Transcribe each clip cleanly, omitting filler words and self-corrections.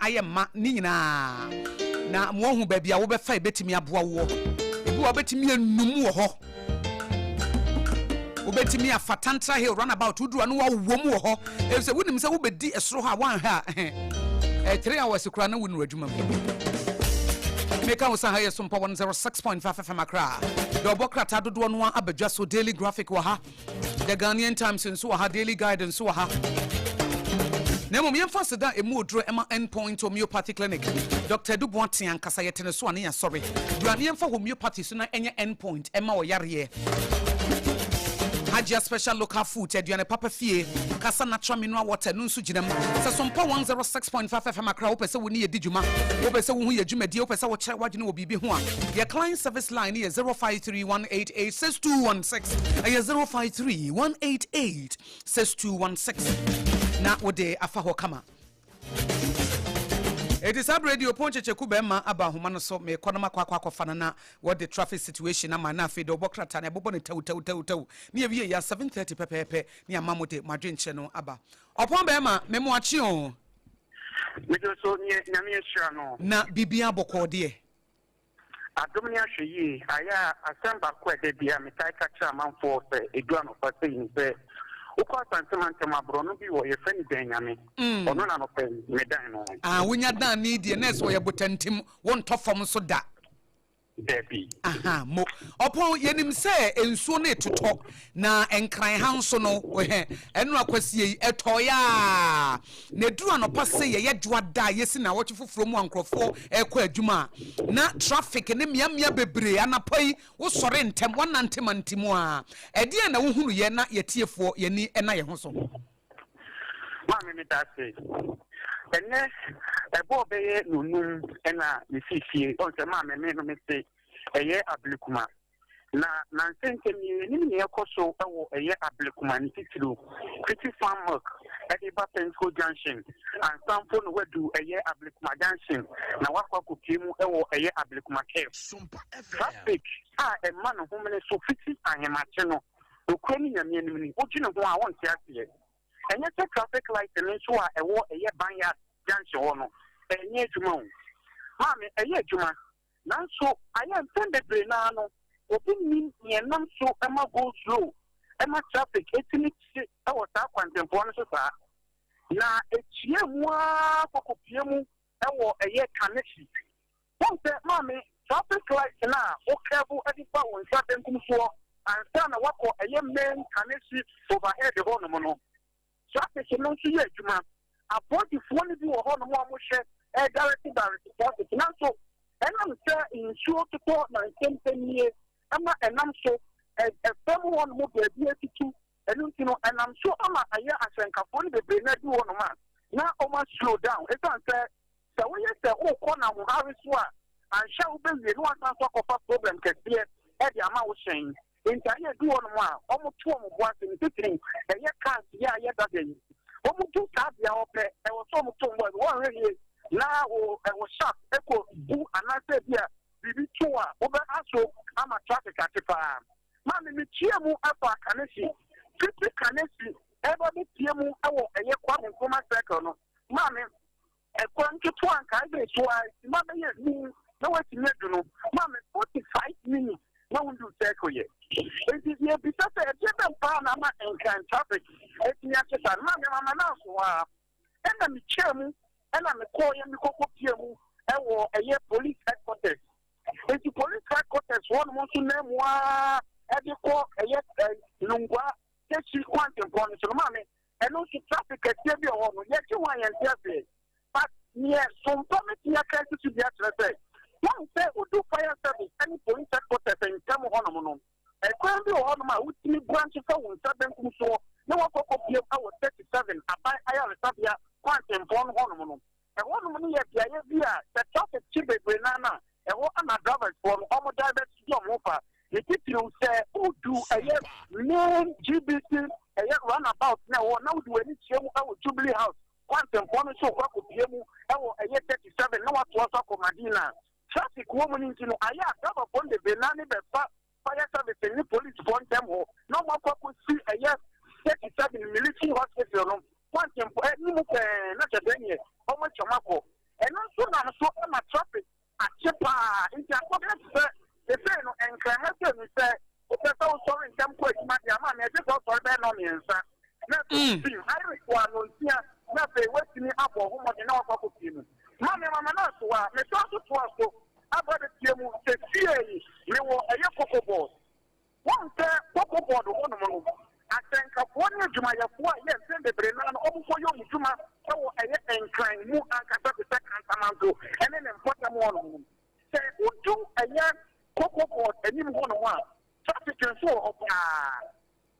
ayɛ ma ne nyinaa na moahu baabi a wobɛfa ɛbɛtumi aboa woɔ. Ebi wɔ wobɛtumi anum wɔ hɔ, wobɛtumi afa Tantra Hill runabout, woduru a na woawɔ mu wɔ hɔ, ɛfisɛ wonim sɛ wobɛdi ɛsoro hɔ a woanhwɛ a 3 hours koraa na wonuru adwuma mu. Meka wo sɛ ha yɛ Sompa 106.5 FM Accra. Deɛ ɔbɔ krataa dodoɔ no a abadwa so, Daily Graphic wɔ ha, The Ghanaian Times nso wɔ ha, Daily Guide nso wɔ ha. Na mmom yɛmfa aseda a ɛmu oduro ɛma Endpoint Homeopathy Clinic. Dr. Edu Boateng ankasa, yɛte ne so a ne yɛasɔre. Dura ne yɛmfa homeopathy so na ɛnyɛ endpoint ɛma ɔyareɛ. Hajia Special Local Food, aduane papa fie, Kasa Natural Mineral Water no nso gyina mu. Sɛ Sompa 106.5 FM Accra, wopɛ sɛ wo ne yɛdi dwuma, wopɛ sɛ wohu yɛ dwumadie, wopɛ sɛ wokyerɛ w'adwene wɔ biribi ho a, yɛ client service line no yɛ 0531886216. Ɛyɛ 0531886216 na wode afa hɔ kama. Ɛti saa berɛ deɛ, Ɔpɔn Kyekyeku bɛrima aba ahoma no so. Mekɔ no makɔ akɔfa no na wɔde traffic situation ama, na afei de ɔbɔ krataa na ɛbobɔ no tɛwtɛwtɛwtɛw ne yɛwie yɛ 7:30 pɛpɛɛpɛ ne ama mo de mo adwenkyerɛ no aba. Ɔpɔn bɛrima, memoakye o. Mede so neɛ Nyame ahyira no. Na biribia bɔkɔɔ deɛ? Adom ne ahwɛ yie. Ayɛ a asɛm baako a ɛda bi a metae ka kyerɛ amanfoɔ sɛ ɛdu anɔpa sɛ yi sɛ wokɔ Asante mantam, aborɔno bi wɔ yɛfrɛ no Dan Nyame. Ɔno na nɔpɛ medan no. Ah, wonya dan ne deɛ na ɛsɛ ɔyɛ botantim, wontɔ fam nso da. Dabi. Aha mo Ɔpɔn, yɛnim sɛ nsuo no etotɔ na Nkran ha nso no ɛhɛ ɛno akwasie yi ɛtɔeɛ a na ɛduru anɔpa sɛ yɛyɛ dwoada a yɛsi na awɔtwe foforɔ mu a nkurɔfoɔ ɛrekɔ adwuma a, na traffic ne mmeammea bebree. Anapa yi wosɔre ntɛm wanante mante mu a, ɛdeɛn na wohunu yɛ na yɛtiefoɔ yɛni ɛna yɛn ho so? Maame, meda ase. Ɛnɛ ɛbɔɔ bɛyɛ nonum ɛna mesi fie. Ɔn sɛ maame, me no mese ɛyɛ Ablekuma na nansɛntɛm yi anim nea ɛkɔ so ɛwɔ ɛyɛ Ablekuma, ne titiriw City Farm Milk ɛde ba Pensco Junction ansamfo no wadu ɛyɛ Ablekuma Junction na wakɔ akɔpie mu ɛwɔ ɛyɛ Ablekuma curve. Traffic a ɛma ne homene so fiti ahemakye no, okura ne Nyame anim ni, wogye ne ho a wonte aseɛ. Ɛnyɛ sɛ traffic light no nso a ɛwɔ ɛyɛ Banyard Junction hɔ no ɛnyɛ adwuma o, maame, ɛyɛ adwuma, nanso ayɛ mpɛn bebree naa no obi nim nea ɛnam so ɛma go slow, ɛma traffic etumi kye ɛwɔ saa kwantempɔn no so saa na ekyia mu ara kɔkɔpie mu ɛwɔ ɛyɛ Kaneshie. Wɔn sɛ maame, traffic light na wo curve ɛde fa wɔn nsa benkum soɔ ansa na wakɔ ɛyɛ main Kaneshie overhead hɔnom no, traffic no nso yɛ adwuma. Apolisifoɔ no bi wɔ hɔnom a wɔhwɛ ɛdirect direct traffic, nanso ɛnam sɛ nsuo totɔ na nsɛmsɛm nie ɛma ɛnam so ɛfam hɔnom baabi atutu, ɛno nti no ɛnam so ama ɛyɛ ahyɛnkafoɔ no bebree na adu hɔnom a na wɔn slow down, ɛsiane sɛ sɛ woyɛ sɛ wokɔ na ahohare so a anhyɛ wobɛwie na wasan so akɔfa problem kɛseɛ ɛde ama wo hyɛn. Nti ayɛ du hɔnom a wɔn to wɔn bo ase, ne titiri ɛyɛ cars yɛ a yɛ dada yi, wɔn du saa bea hɔ pɛ, ɛwɔ sɛ wɔn to wɔn bo ase. Wɔn hwɛ yie na wɔ ɛwɔ sharp ɛkɔ bu anaasɛ bi a biribi to a wobɛha so ama traffic ate paa. Maame, metua mu ɛfa Kaneshie, fiti Kaneshie ɛba bɛtie mu ɛwɔ ɛyɛ Kwame Nkrumah Circle no, maame, ɛkwan nketewa nkae bɛ so a sima bɛyɛ num na watumi adu no, maame, 45 minutes na wondu circle yɛ. Nti yɛbisa sɛ ɛdeɛ bɛn paa na ama Nkran traffic atumi akye saa no? Maame, mama no aso hɔ a ɛna metwaa mu ɛna mekɔɔ yɛ mekɔkɔ pie mu ɛwɔ ɛyɛ police headquarters. Nti police headquarters hɔnom nso nan mu a ɛde kɔ ɛyɛ Nungua Teshie kwantempɔn no so no, maame, ɛno nso traffic kɛseɛ bi wɔ hɔ no, yɛgye ho a yɛnte aseɛ. But neɛ Sompa mɛtumi aka asisi bi akyerɛ sɛ wɔn sɛ wodu fire service ɛne police headquarters ntam hɔnom no, ɛkwan bi wɔ hɔnom a wotumi branch fa wo nsa benkum soɔ na wakɔkɔ piem ɛwɔ 37 aban ayaresabea kwantempɔn no hɔnom no. Ɛhɔnom no yɛ beaeɛ bi a sɛ traffic kye bebree naa na ɛhɔ ana drivers foɔ no ɔmo divert di ɔmo fa, ne titiriw sɛ wodu ɛyɛ main GBC ɛyɛ roundabout na ɛwɔ na wode w'ani kyerɛ mu ɛwɔ Jubilee House kwantempɔn no so kɔ akɔpie mu ɛwɔ ɛyɛ 37 na watoa so akɔ Madina. Traffic wɔ mu no nti no, ayɛ a driverfoɔ no bebree naa ne bɛfa fire service ne policefoɔ ntam hɔ na ɔmo akɔ akɔsi ɛyɛ 37 military hospital no kwantempɔn ɛnimu pɛɛ na kyerɛ sɛ neɛ ɔmo atwa mu akɔ. Ɛno nso nam so ma traffic akye paa. Nti akɔyɛ te sɛ sesei no Nkran ha sei no sɛ wopɛ sɛ wosɔre ntɛm kɔ adwuma deɛ a, maame ɛgye sɛ wosɔre bɛyɛ nnɔnmiɛnsa na afei wofim Irish wɔ anɔnsia na afei woatumi abɔ wo ho mmɔden na woakɔ akɔpie mu. Maame mama no aso a, mesan nso toa so aba abɛpie mu sesiei mewɔ ɛyɛ Cocoa Board. Woahu sɛ Cocoa Board hɔnom no, asɛnkafoɔ ne adwumayɛfoɔ a ɛyɛ mpɛn bebree no ara no wɔkɔyɛ wɔn dwuma wɔ ɛyɛ Nkran mu ankasa te sɛ Kantamanto ne ne mpɔtam hɔnom no. Sɛ wodu ɛyɛ Cocoa Board anim hɔnom a, traffic nso wɔ hɔ paa.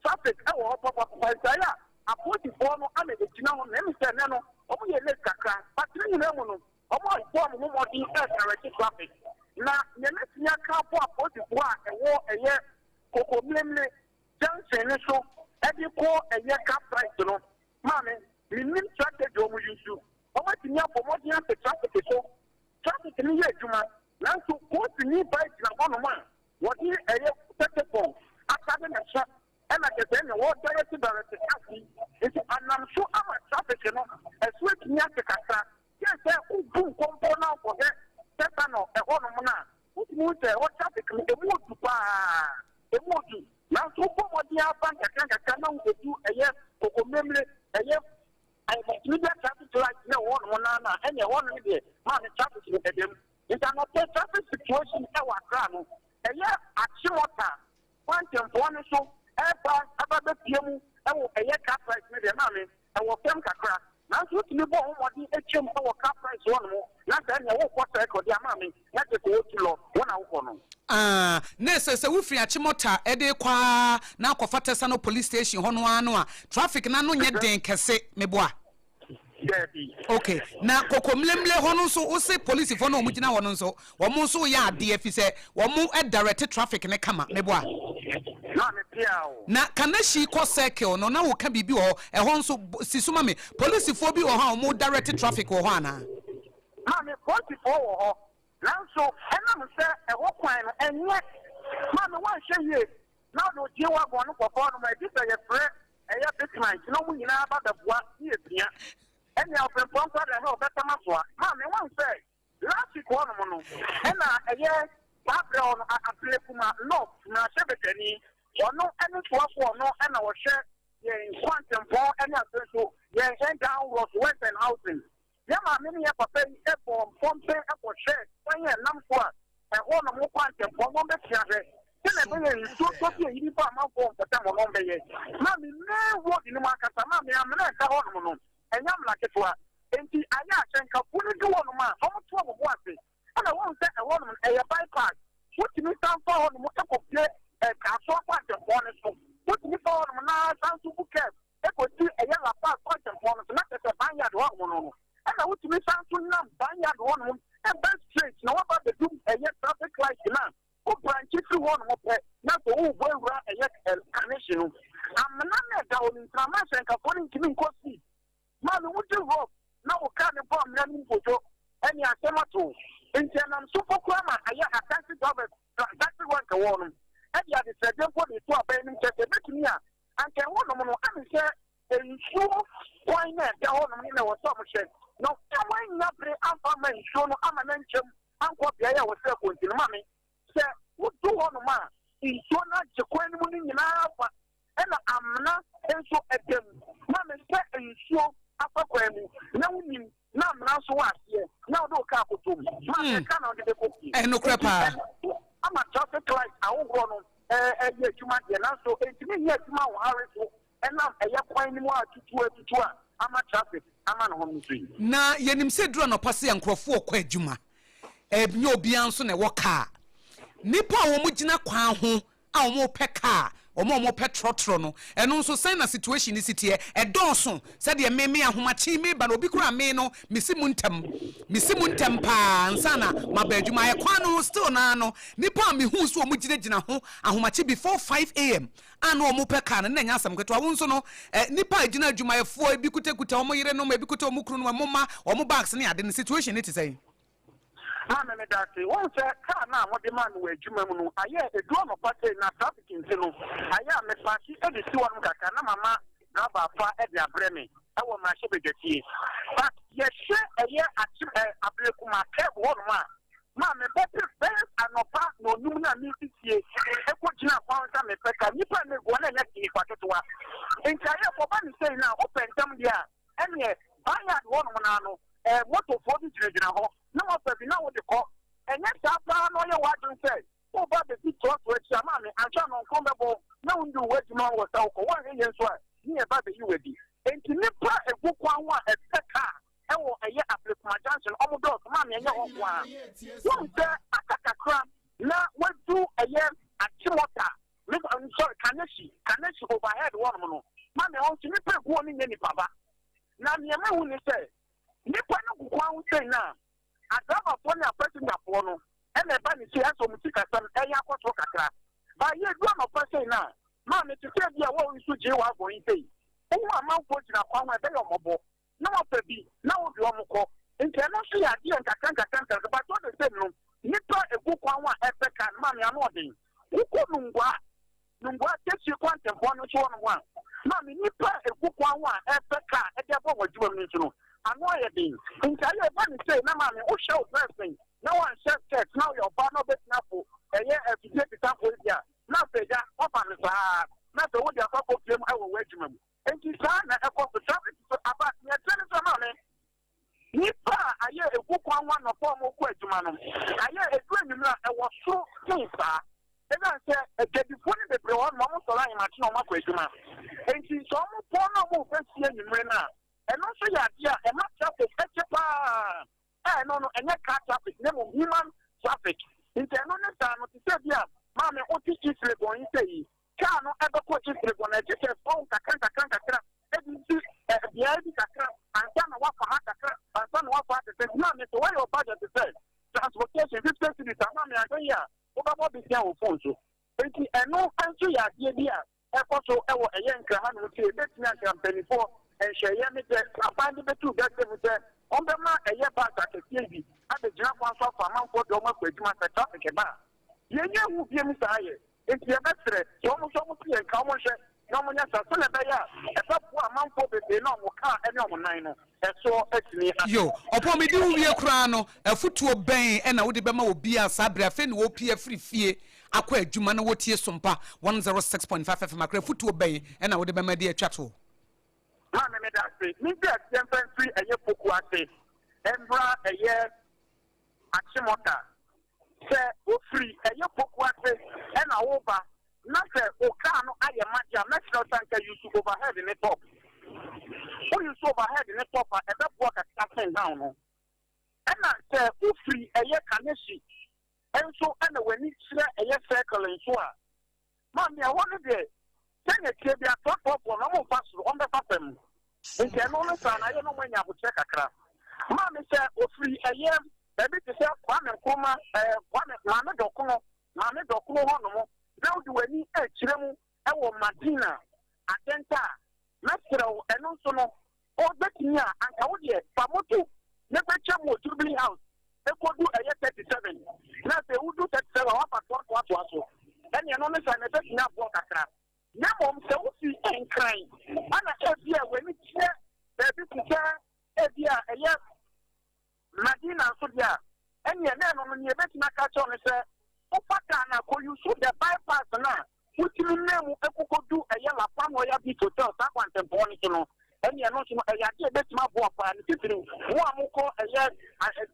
Traffic wɔ hɔ papapapa. Nti ayɛ a apolisifoɔ no na ɛgyina hɔ no, na ɛmi sɛ nnɛ no wɔyɛ late kakra, but ne nyinaa mu no, Wɔabɔ wɔn ho mmɔden redirect traffic. Na nea mɛtumi aka afa apolisifoɔ a ɛwɔ ɛyɛ Kokomlemle junction no so de kɔ ɛyɛ car site no, maame, mennim strategy a wɔn use. Wɔatumi abɔ mmɔden ate traffic so. Traffic no yɛ adwuma, nanso polisini baa gyina hɔnom a wɔde ɛyɛ tetefon atade ne so Ɛna kyerɛ sɛ ɛneɛ wɔ direct direct cars yi nti anam so ama traffic no ɛso atumi ate kakra. Kyerɛ sɛ wo bu nkɔmpɔ na wokɔ hwɛ Tesano ɛhɔ nom no a wotumi hu sɛ ɛhɔ traffic no ɛmu odu paa, ɛmu odu. Nanso wo bɔ mmɔden ara ba nkakra nkakra na wo bɛdu ɛyɛ Kokomlemle ɛyɛ multimedia traffic light no ɛwɔ hɔ nom no ara no a ɛneɛ ɛhɔ nom deɛ maame traffic no ɛda mu. Nti anɔpɛ traffic situation ɛwɔ Accra no ɛyɛ Achimota Kwantempɔn no so reba aba bepue mu wɔ ɛyɛ car price no deɛ maame ɛwɔ fam kakra nanso wotumi bɔ ho mmɔden twam wɔ car price hɔ nom na sɛ ɛneɛ wokɔ circle deɛ maame na kyerɛ sɛ wotu lɔ wo na wokɔ no. Ah na ɛsɛ sɛ wofiri Achimota de rekɔ ara na akɔfa Tesano police station hɔ no ara no a traffic no ano nyɛ den kɛse meboa? Daabi. Ok, na Kokomlemle hɔ no nso wo se polisifoɔ no a wɔn gyina hɔ no nso wɔn nso reyɛ adeɛ fi sɛ wɔn direct traffic no kama, meboa? Maame pia o. Na Kaneshie kɔ circle no na wo ka biribi wɔ hɔ, ɛhɔ nso si so ma me, polisifoɔ bi wɔ hɔ a wɔn direct traffic wɔ hɔ anaa? Maame, polisifoɔ wɔ hɔ, nanso ɛnam sɛ ɛhɔ kwan no ɛnyɛ, maame woanhwɛ yie na wode wo G-wagon no kɔfa hɔ nom a, gye sɛ yɛfrɛ Ɛyɛ Bitmite na ɔmo nyinaa ba bɛboa ne yɛpia. Ɛnea ɔpempɔn nkwadaa hɛ ɔbɛtam asoa. Maame woahu sɛ last week hɔ nom no ɛna ɛyɛ saa berɛ hɔ no Ablekuma North mmarahyɛbadwani ɔno ɛne soafoɔ ɔno ɛna ɔhwɛ yɛn kwantempɔn ɛne afei nso yɛn ɛdan ahodoɔ so works and housing. Yɛn maame ne yɛn papa yi bɔɔ mpɔmpɛn kɔhwɛɛ kwan a ɛnam so a ɛhɔnom kwantempɔn no bɛtua hwɛ sɛnea ɛbɛyɛ nsuo tɔ bi a ɛyiri ba amanfoɔ mpɔtam hɔ no bɛyɛ. Maame, main road no mu ankasa, maame, amena a ɛda hɔnom no, ɛnyɛ amena ketewa. Enti ayɛ a hyɛnkafoɔ no du hɔnom a, wɔto wɔn bo ase. Ɛna wohu sɛ ɛhɔnom no, ɛyɛ bypass. Wotumi san fa hɔnom kɔpue Kasoa kwantempɔn no so. Wotumi fa hɔnom na san nso bu curve kɔsi ɛyɛ La Paz kwantempɔn no so, na kyerɛ sɛ Banyard hɔnom no no. Ɛna wotumi san nso nam Banyard hɔnom ba straight na woaba abɛdu ɛyɛ traffic light no a, wo branche firi hɔnom pɛ na afei worebɔ awura ɛyɛ Kaneshie no. Amena no a ɛda hɔ no nti no, ama ahyɛnkafoɔ no ntumi nkɔ speed. Maame wodi rough na wo car no bɔ amena no mu bodwo ɛne asɛm ato wo. Nti ɛnam so mpo koraa ma ɛyɛ a taxi drivers taxi rank wɔ nom ɛde adesrɛdeɛ mpo de to aban anim kyerɛ sɛ ɛbɛtumi a anka ɛhɔ nom no ɛne sɛ nsuo kwan na ɛda hɔ nom no na ɛwɔ sɛ ɔmo hwɛ na ɔmo annya bere amfa amma nsuo no ama no ankyɛm ankɔ beaeɛ a ɛwɔ sɛ ɛkɔ nti no maame sɛ wodu hɔ nom a nsuo no agye kwan no mu no nyinaa fa Ɛna amena nso ɛda mu. Ma me sɛ nsuo afa kwan mu na wonim na amena nso wɔ aseɛ na wode wo kaa kɔtɔ mu. Ma me ɛka na wode bɛkɔ fie. Ɛyɛ nokorɛ paa. Enti ɛno ama traffic light ahodoɔ no ɛyɛ adwuma deɛ nanso ɛntumi nyɛ adwuma wɔ hare so ɛnam ɛyɛ kwan no mu a atutu atutu a ama traffic ama ne ho no so yi. Na yɛnim sɛ ɛduru anɔpa sei a nkurɔfoɔ rekɔ adwuma. Ɛnyɛ obiara nso na ɛwɔ kaa. Nnipa a wɔgyina kwan ho a wɔpɛ car, wɔn a wɔpɛ trɔtrɔ no, ɛno nso sɛn na situation no si teɛ? Ɛdɔɔso sɛdeɛ me me ahomakye meba no, obi koraa me no, mesi mu ntɛm, mesi mu ntɛm paa ansa na maba adwuma. Ɛkwan no ho still no ara no, nnipa a mehuu sɛ wɔgyinagyina ho ahomakye before 5 am a na wɔpɛ car no, na ɛnyɛ asɛm ketewa. Wo nso no, eh, nnipa a ɛgyina adwumayɛfoɔ, ebi kutakuta wɔn yerenom, ebi kuta wɔn kununom, wɔn mma, wɔn bags ne ade no, situation no te sɛn? Maame medase, wohu sɛ car no a mode maa me wɔ adwuma mu no ayɛ a ɛdu anɔpa sei na traffic nti no ayɛ a me paake de si hɔnom kakra na mama driver afa de abrɛ me wɔ mmarahyɛbadwafie but. Yɛhwɛ ɛyɛ Akyem ɛ Ablekuma curve hɔnom a, maame bɛpem bɛyɛ anɔpa nnɔnnum no a meresi fie kɔ gyina kwan sɛ mepɛ car. Nnipa a na egu hɔ no ɛnyɛ nnipa ketewa. Nti ayɛ kɔba no sei no a, wopɛ ntɛm deɛ a, ɛneɛ Bayard hɔnom no ara no, ɛɛ motofoɔ bi gyinagyina hɔ na wɔafa bi na wode kɔ. Ɛnyɛ saa paa na ɔyɛ w'adwene sɛ woreba abɛdi trɔtrɔ akyi a, maame, anhwɛ a nnɔnkron bɛbɔ wo na wonduu w'adwuma wɔ sɛ wokɔ. Woanhwɛ yie nso a, ne yɛba abɛyi wo adi. Enti nnipa a ɛgu kwan ho a ɛpɛ kaa wɔ ɛyɛ Ablekuma junction ɔmo dɔɔso maame ɛnyɛ hɔ nko ara. Wohu sɛ aka kakra na wadu ɛyɛ Achimota me sorry Kaneshie Kaneshie overhead hɔnom no maame ɛhɔ nso nnipa egu hɔ no nyɛ nnipa ba. Na nea mahu ne sɛ nnipa no gu kwan ho sei no a Adrabafoɔ ne apɛsenyafoɔ no na ɛba ne fie asɛ wɔn sikasɛm ɛyɛ akɔ soro kakra. But yɛ du anɔpa sei no a, maame te sɛ bi a wo nso gyee w'agon yi sei, wohu amanfoɔ gyina kwan ho a ɛbɛyɛ wɔn mmɔbɔ na wɔafa bi na wode wɔn kɔ. Nti ɛno nso yɛ adeɛ nkakra nkakra nkakra but all the same no, nnipa ɛgu kwan ho a ɛpɛ car no, maame ano ɔden. Wokɔ Nungua Nungua Teshie kwantempɔn no so hɔnom a, maame nnipa a egu kwan ho a ɛrepɛ kaa de abɔ wɔn adwuma mu no nso no, ano ayɛ den. Nti ayɛ ɛba no sei na maame wohyɛ wo dressing na woanhyɛ skirt na woyɛ ɔbaa na wobɛtumi afo ɛyɛ afidie tetafoɔ yi bi a, na afei agya woafa no saa na afei wode akɔ akɔpue mu wɔ w'adwuma mu. Nti saa na ɛkɔ so. Traffic so aba. Nea ɛteɛ ne sɛ maame, Nnipa a ayɛ egu kwan ho anɔpa a wɔrekɔ adwuma no, ayɛ edu anwummere a ɛwɔ soro sen saa. Esiane sɛ adwadifoɔ no bebree wɔ hɔ nom a wɔsɔre ahemakye na wɔakɔ adwuma nti, sɛ wɔpɔn na wɔreba fie anwummere no a, ɛno nso yɛ adeɛ a ɛma traffic kyɛ pa ara. A ɛno no, ɛnyɛ car traffic na mmom human traffic. Nti ɛno ne saa no, te sɛ bi a maame wote East Legon yi sɛ yi, Kaa no bɛkɔ East Legon na ɛgye sɛ ɛkɔ nkakra nkakra nkakra de si beaeɛ bi kakra ansa na wafa ha kakra ansa na wafa ha kakra. Nti maame sɛ woayɛ wo budget sɛ transportation 50 cedis a, maame ahwɛ yie a wobɛbɔ besia wɔ phone so. Nti ɛno nso yɛ adeɛ bi a ɛkɔ so wɔ ɛyɛ Nkran hanom nti ɛbɛtumi anka mpanimfoɔ nhwɛeɛ ne sɛ aban de bɛtu dwa sɛ mu sɛ wɔbɛma ɛyɛ bus akɛseɛ bi abɛgyina kwan so afa amanfoɔ de wɔn akɔ adwuma sɛ traffic ba a. Yɛnyɛ hu biom saa yɛ. Enti yɛbɛsrɛ sɛ wɔn nso wɔnto yɛn nka, wɔnhwɛ na wɔnyɛ saa sɛnea ɛbɛyɛ a ɛbɛboa amanfoɔ bebree na wɔn kaa ne wɔn nan no ɛsoɔ atumi ate. Yo, Ɔpɔn, medi wo wie koraa no, afutuo bɛn na wode bɛma obi a saa berɛ afei na ɔrepue afiri fie akɔ adwuma na ɔretie Sompa 106.5 FM Accra, afutuo bɛn na wode bɛma de atwa toɔ? Maame meda ase. Medi aseɛ mfa mfiri ɛyɛ Poku ase mmra ɛyɛ Achimota. Sɛ wofiri ɛyɛ Poku ase na woreba na sɛ wo car no ayɛ ma deɛ a, mɛsrɛ wo sɛ anka use overhead ne top. Wo use overhead ne top a, ɛbɛboa kakra sen down no. Ɛna sɛ wofiri ɛyɛ Kaneshie nso na w'ani kyerɛ ɛyɛ circle nso a, Maame, ɛhɔ no deɛ, sɛnea ɛteɛ biara, trɔtrɔfoɔ no, wɔmfa soro, wɔbɛfa fam. Nti ɛno no saa no, ayɛ na wɔanya aboterɛ kakra. Maame, sɛ wofiri ɛyɛ baabi te sɛ Kwame Nkrumah, ɛɛ, Kwame, Maame Dɔkono, Maame Dɔkono hɔnom, na wode w'ani rekyerɛ mu wɔ Madina, Adenta a, mɛsrɛ wo, ɛno nso no, Obetumi a, anka wo deɛ fa moto na bɛtwa mu wɔ Jubilee House kɔdu ɛyɛ 37, na afei wodu 37 a woafa toa toatoa so. Ɛne ɛno ne saa na ɛbɛtumi aboa kakra. Na mmom sɛ wofi Nkran ana ebia w'ani kyerɛ baabi te sɛ ebia ɛyɛ Madina nso deɛ a, ɛnneɛ na ɛno no nea ɛbɛtumi aka akyerɛ wo ne sɛ wofa kaa no a, kɔ use the bypass no a wotumi nam mu kɔkɔdu ɛyɛ La Palm Royal Beach Hotel saa kwantempɔn no so no, ɛnneɛ ɛno nso no ɛyɛ adeɛ a ɛbɛtumi aboa paa, ne titiriw mo a mokɔ ɛyɛ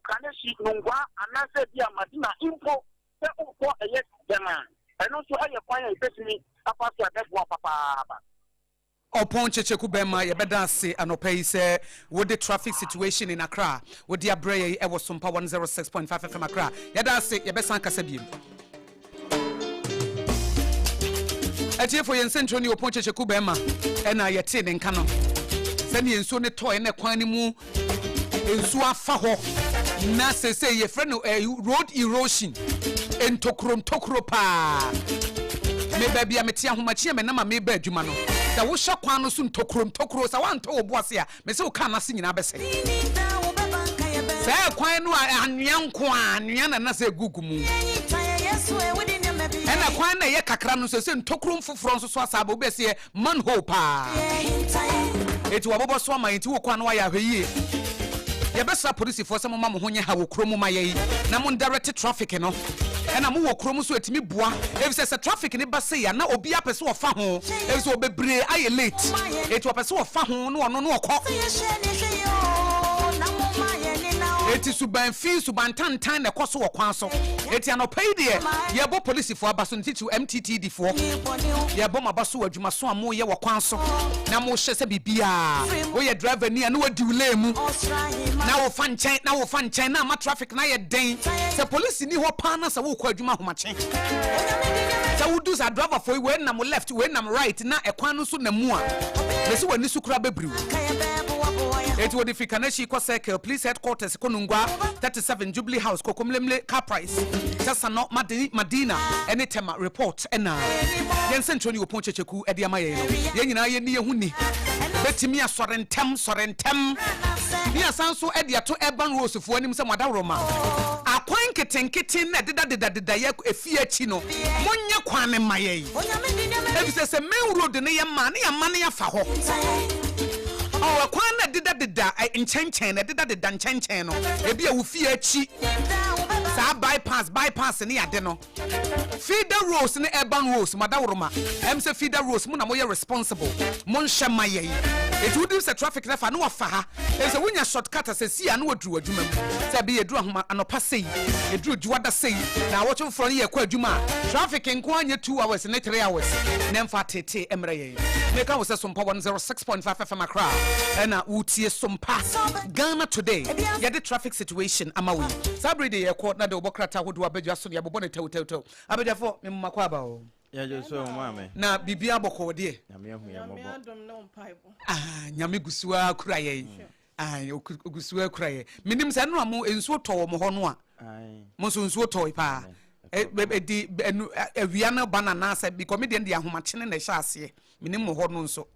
Kaneshie, Nungua anaasɛ ebia Madina mpo sɛ wokɔ ɛyɛ dɛm a, ɛno nso ɛyɛ kwan a ɛbɛtumi afa so a ɛbɛboa papaapa. Ɔpɔn Kyekyeku Bɛmma yɛbɛda ase anɔpa yi sɛ wode traffic situation in Accra wode abrɛ yɛn ɛwɔ Sompa 106.5 FM Accra. Yɛda ase, yɛbɛsan akasa biem. Atiefo yɛn nsɛnkyerɛw ne Ɔpɔn Kyekyeku Bɛmma ɛna yɛtee ne nka no sɛnea nsuo no tɔe na kwan no mu Nsuo afa hɔ na seesei yɛfrɛ no eh, road erosion, ntokuro ntokuro paa. Me baabi a mete ahomakye a menam a meba adwuma no, sɛ wohyɛ kwan no so ntokuro ntokuro, sɛ woantɔ wo bo ase a, mese wo kaa no ase nyinaa bɛsɛe. Saa kwan no a anwea nko a anwea na na sɛ egugu mu. Ɛna kwan na ɛyɛ kakra no nso sɛ ntokuro mfoforɔ nso so asa aba wobɛseɛ Manhole paa. Eti wabobɔ so ama yɛn nti wokɔ a na wayɛ ahwɛyie. Yɛbɛsrɛ apolisifoɔ sɛ momma mo ho nyɛ ha wɔ kuro mu ma yɛn na mo ndirect traffic no. Ɛna mo wɔ kuro mu nso ɛtumi boa efisɛ sɛ traffic no ba sei a na obiara pɛ sɛ ɔfa ho efisɛ ɔbebree ayɛ late eti ɔpɛ sɛ ɔfa ho na ɔno na ɔkɔ. Eti suban fi suban tantan na ɛkɔ so wɔ kwan so. Eti anɔpa yi deɛ yɛbɔ polisifoɔ aba so ne titiriw MTTD foɔ. Yɛbɔ mo aba so wɔ adwumaso a moyɛ wɔ kwan so na mohyɛ sɛ biribiara woyɛ driver ni a na wadi wo lane mu na wofa nkyɛn na wofa nkyɛn na ama traffic no ayɛ den. Sɛ polisi ni hɔ paa na sɛ wokɔ adwuma ahomakye sɛ wodu saa driver foɔ yi wei nam left wei nam right na ɛkwan no nso nam mu a mesi w'ani so koraa bɛbiriw. Eti wɔde firi Kaneshie kɔ Circle, Police Headquarters kɔ Nungua, 37 Jubilee House, Kokomlemle, Car Price, Tesano, Madina ne Tema report na yɛn nsɛnkyerɛwni Opon Kyekyeku de ama yɛn no. Yɛn nyinaa yɛnni yɛn ho ni. Bɛtumi asɔre ntɛm, sɔre ntɛm. Ne yɛasan nso de ato Urban Roads foɔ anim sɛ mo adaworoma akwan nketenkete na ɛdedadedadeda yɛ efie akyi no, monyɛ kwan no mma yɛn. Efisɛ sɛ main road no yɛ ma a, ne yɛamane afa hɔ. Ɔwɔ kwan no a ɛdedadeda nkyɛnkyɛn no, ɛdedadeda nkyɛnkyɛn no, ebi a wo fie akyi, saa bypass bypass ne ade no. Feeder roads ne urban roads, mo adaworoma, ɛm sɛ feeder roads mo na moyɛ responsible, monhwɛ ma yɛn. Eti wodim sɛ traffic no afa na wafa ha, efisɛ wonya short cut a sɛsi a na waduru w'adwuma mu. Sɛ ɛbɛyɛ eduru ahoma anɔpa sei, eduru dwoada sei, naawɔtwe foforɔ no yɛkɔ adwuma a, traffic nko ara nyɛ 2 hours ne 3 hours na ɛmfa ateetee mmrɛ yɛn. Meka wo sɛ Sompa 106.5 FM Accra ɛna wotie Sompa Ghana Today. Yɛde traffic situation ama wo yi. Saa bere de yɛkɔ na de wobɔ krataa ahodoɔ abadwa so na yɛabobɔ no tɛwtɛwtɛw. Abadwafoɔ, memma kɔ aba o. Yɛgye so maame. Na biribiara bɔkɔɔ deɛ. Nyame ahu yɛn mmɔbɔ. Ah, Nyame gu so ara kura yɛn. Ah, ogu so ara kura yɛn. Menim sɛ ɛno a mo nsuo tɔ wɔ mo hɔ no a. Mo nso nsuo tɔe paa. Ɛdi ɛnu awia no ba na anaasɛ because me deɛ de ahomakyene na ɛhyɛ aseɛ. Menim mo hɔ no nso.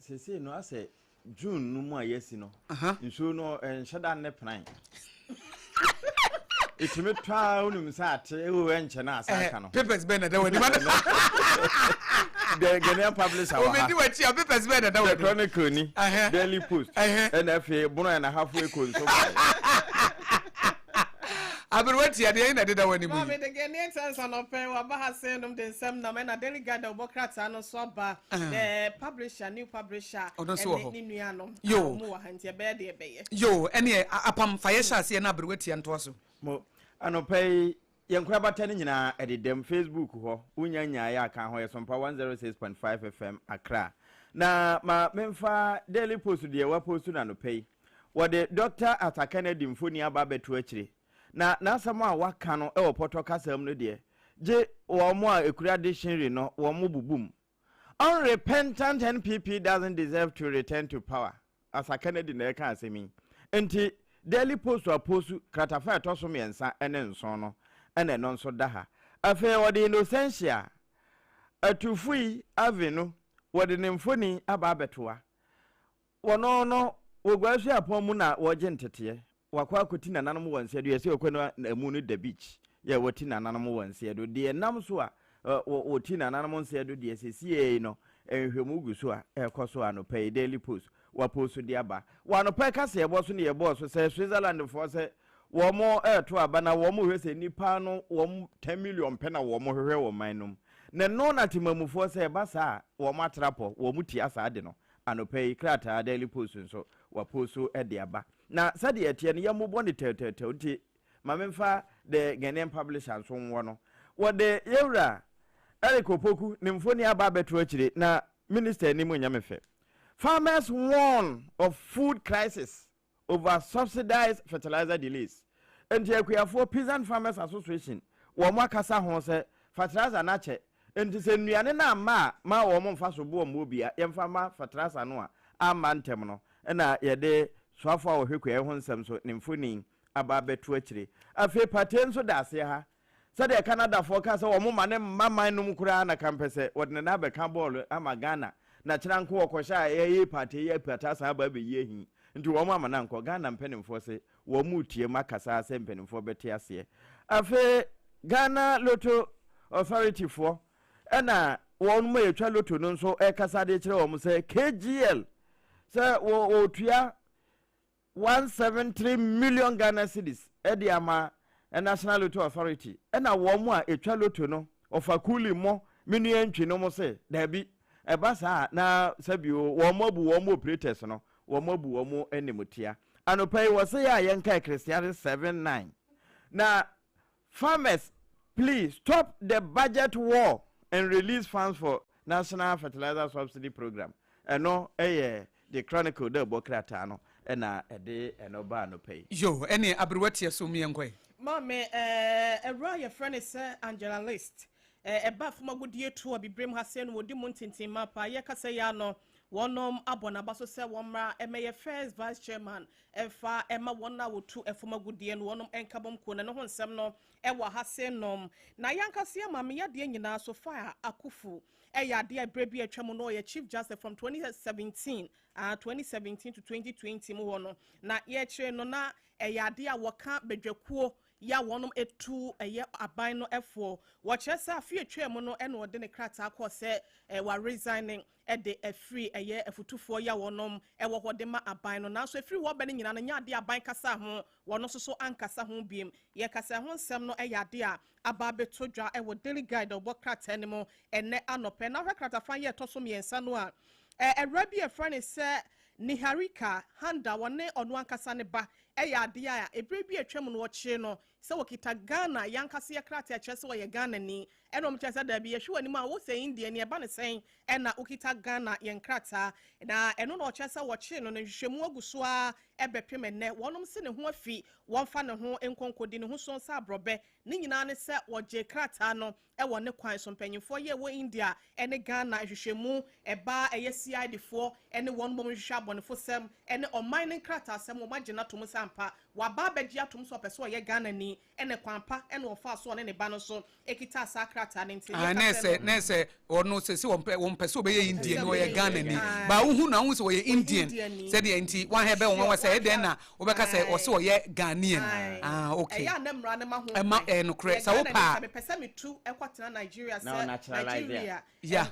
Sese no asɛ June no mu a yɛasi no, nsuo no nhyɛ da ne pran. Ɛtumi tɔ a wonim sɛ ate ɛwɔ ɛnkyɛ no asa aka no. Papers bɛn na ɛda w'anim? The Ghanaian publisher wɔ ha. Obi di w'akyi a papers bɛn na ɛda w'anim? The Chronicle ni, Daily Post, ɛna afei Bono ɛna Hafo Eko nso baeɛ. Aberewa tia deɛ na ɛdeda w'anim yi. Maame, The Ghanaian Times anɔpɛ waba ha sɛ nom de nsɛm nam ɛna Daily Guide ɔbɔ krataa no nso aba. The publisher, new publisher, Ɔno nso wɔ ɛne hɔ. ne nuanom a Yo. wɔn wɔ ha nti ɛbɛyɛ deɛ ɛbɛyɛ. Yo, ɛneɛ apam fa yɛ hyɛ aseɛ na aberewa tia ntoa so. Mo, anɔpa yi, yɛn nkorabata no nyinaa ɛdedam Facebook hɔ, wonya nyaeɛ a ka ho, yɛ Sompa 106.5 FM Accra. Na ma memfa Daily Post deɛ wɔapost no anɔpa yi. Wɔde Dɔkta Arthur Kennedy mfoni aba abɛto akyire, na n'asɛm a waka no wɔ pɔtɔ kasa mu no deɛ, gye wɔn a ɛkura dictionary no wɔn bobom. Unrepentant NPP doesn't deserve to return to power. Arthur Kennedy na ɛka asɛm yi. Nti, Daily Post apostu kratafa a ɛtɔ so 3 ne 7 no, ɛna ɛno nso da ha. Afei wɔde Innocentia Atufui Ave no, wɔde ne mfoni aba abɛtoa. Wɔno no, wɔgua suapɔn mu na wɔgye nteteɛ. Wakɔ akɔti nananom wɔ nseɛ do. Yɛsɛ ɔkɔ no amu no da beach. Yɛ wɔti nananom wɔ nseɛ do. Deɛ nam so a wɔti nananom nseɛ do deɛ sɛsiei no, nhwehwɛmu gu so a ɛrekɔ so anɔpa yi. Daily Post wapost de aba. Wɔ anɔpa yi kaseɛbɔ so na yɛbɔɔ so sɛ Switzerlandfoɔ sɛ wɔn reto aba na wɔn rehwɛ sɛ nnipa no wɔn 10 million pɛ na wɔn hwehwɛ wɔ man no mu. Na ɛno na temamufoɔ sɛ ɛba saa a wɔn atra pɔ, wɔn tia saa ade no. Anɔpa yi krataa Daily Post nso wapost de aba. Na sɛdeɛ ɛteɛ no yɛmmobɔ no tɛwtɛwtɛw nti ma memfa The Ghanaian Publisher nso nwɔ no. Wɔde Yɛwura Eric Opoku ne mfoni aba abɛto akyire na Minister anim nyɛ me fɛ. Farmers warn of food crisis over subsidized fertilizer delays. Enti akuafoɔ, Peasant Farmers Association, wɔn akasa ho sɛ fertilizer no akyɛ, enti sɛ nnuane no amma a ma wɔn mfa so boɔ mmɔ obia, yɛmfa mma fertilizer no a amma ntɛm no, ɛna yɛde soafoɔ a wɔhwɛ kuayɛ ho nsɛm so ne mfoni aba abɛto akyire. Afei Partey nso da aseɛ ha. Sɛdeɛ Canadafoɔ kaa sɛ wɔn ma ne mma man no mu koraa na kampɛsɛ wɔde ne nan abɛka bɔɔlo ama Ghana na kyena nko wɔkɔhyɛ a ɛyɛ Partey yi apata asan aba abɛyi ahi nti wɔn ama no ankɔ. Ghana mpanimfoɔ se wɔn retie mu akasa ara sɛ mpanimfoɔ bɛte aseɛ. Afei Ghana Lotto Authority foɔ ɛna wɔn a yɛtwa lotto no nso ɛrekasa de kyerɛ wɔn sɛ KGL sɛ wɔtua. 173 million Ghana cedis de ama National Lotto Authority ɛna wɔn a ɛtwa lotto no ɔfa kuli mo me nua ntwi no mo se daabi ɛba saa na sɛbio wɔn abu wɔn operators no, wɔn abu wɔn animtia. Anɔpa yi wɔse yɛ a yɛnka Ecclesiastes 7 9 na farmers please stop the budget war and release funds for national fertilizer subsidy program. Ɛno ɛyɛ The Chronicle dɛ ɛbɔ krataa no ɛna ɛde ɛno ba anɔpa yi. Yo, ɛne aberewa tia so mmiɛnkɔ yi. Maame, awura a yɛfrɛ no sɛ Angela List, ɛba fam agodie to Abibirem ha sɛ no wɔdi mu ntintimma paa. Yɛkasa yi ano, wɔnom abɔ n'aba so sɛ wɔmmra ɛmɛyɛ first vice chairman ɛmfa ɛma wɔn a wɔtu ɛfam agodie no wɔnom nkabom kuo na ne ho nsɛm no ɛwɔ ha se nom. Na yɛankasa yɛ maame yadeɛ nyinaa so fa Akufu ɛyɛ adeɛ a berɛ bi atwa mu no ɔyɛ chief justice from 2017 2017 to 2020 mu hɔ no, na yɛkyerɛ no na ɛyɛ adeɛ a wɔka badwakuo yɛ a wɔnom etu ɛyɛ aban no ɛfoɔ. Wɔkyerɛ sɛ afe atwa mu no ɛna ɔde ne krataa kɔ sɛ wa resign ɛde afiri ɛyɛ afutufoɔ yɛ a wɔnom ɛwɔ hɔ de ma aban no. Nanso efiri hɔ bɛ no nyinaa no nyɛ adeɛ aban kasa ho, wɔn nso so ankasa ho biem. Yɛkasa ho nsɛm no ɛyɛ adeɛ a aba abɛto dwa ɛwɔ Daily Guide a ɔbɔ krataa no mu ɛnɛ anɔpɛ. Na ahwɛ kratafa yɛ ɛtɔ so mmiɛnsa no a, ɛwura bi a yɛfrɛ no sɛ Niharika Handa, wɔne ɔno ankasa ne ba ɛyɛ adeɛ a ebire bi atwa mu no wɔkyerɛ no sɛ wɔkita Ghana yankasa yɛ krataa kyerɛ sɛ wɔyɛ Ghana ni. Ɛna wɔn kyerɛ sɛ daabi, yɛhwɛ wɔn anim a wosɛ India ni, ɛba ne sɛn ɛna wokita Ghana yɛn krataa? Na ɛno na ɔkyerɛ sɛ wɔkyerɛ no no nhwehwɛmu agu so a ɛbɛpem ɛnɛ wɔnom si ne ho afi wɔmfa ne ho nkonkodi ne ho so nsa aborɔbɛ ne nyinaa ne sɛ wɔgye krataa no ɛwɔ ne kwan so. Mpanyinfoɔ yɛ wɔ India ɛne Ghana nhwehwɛmu ɛbaa ɛyɛ CID foɔ ɛne wɔn bɔm nhwehwɛ abɔnefo sɛm ɛne ɔman ne nkrataa sɛm, wɔn agye n'atom sɛ ampa waba abɛgye atom sɛ ɔpɛ sɛ ɔyɛ Ghana ni, ɛne kwan pa ɛna ɔfa so ɔne ne ba no so ekita saa krataa ne nti. Ah, ne sɛ ɔno sɛ wɔn pɛ sɛ ɔbɛyɛ Indian ni, ɔyɛ Ghana ni ba wohu na wohu sɛ ɔyɛ Indian sɛdeɛ nti wɔn ahɛ bɛ wɔn wɔ sɛ ɛdɛn na wɔbɛka sɛ ɔsɛ ɔyɛ Ghanaian. Ah, okay. Ɛyɛ anɛ mmara ne ma ho. Ɛma nokorɛ sɛ wo paa. Mepɛ sɛ metu ɛkɔtena Nigeria sɛ Nigeria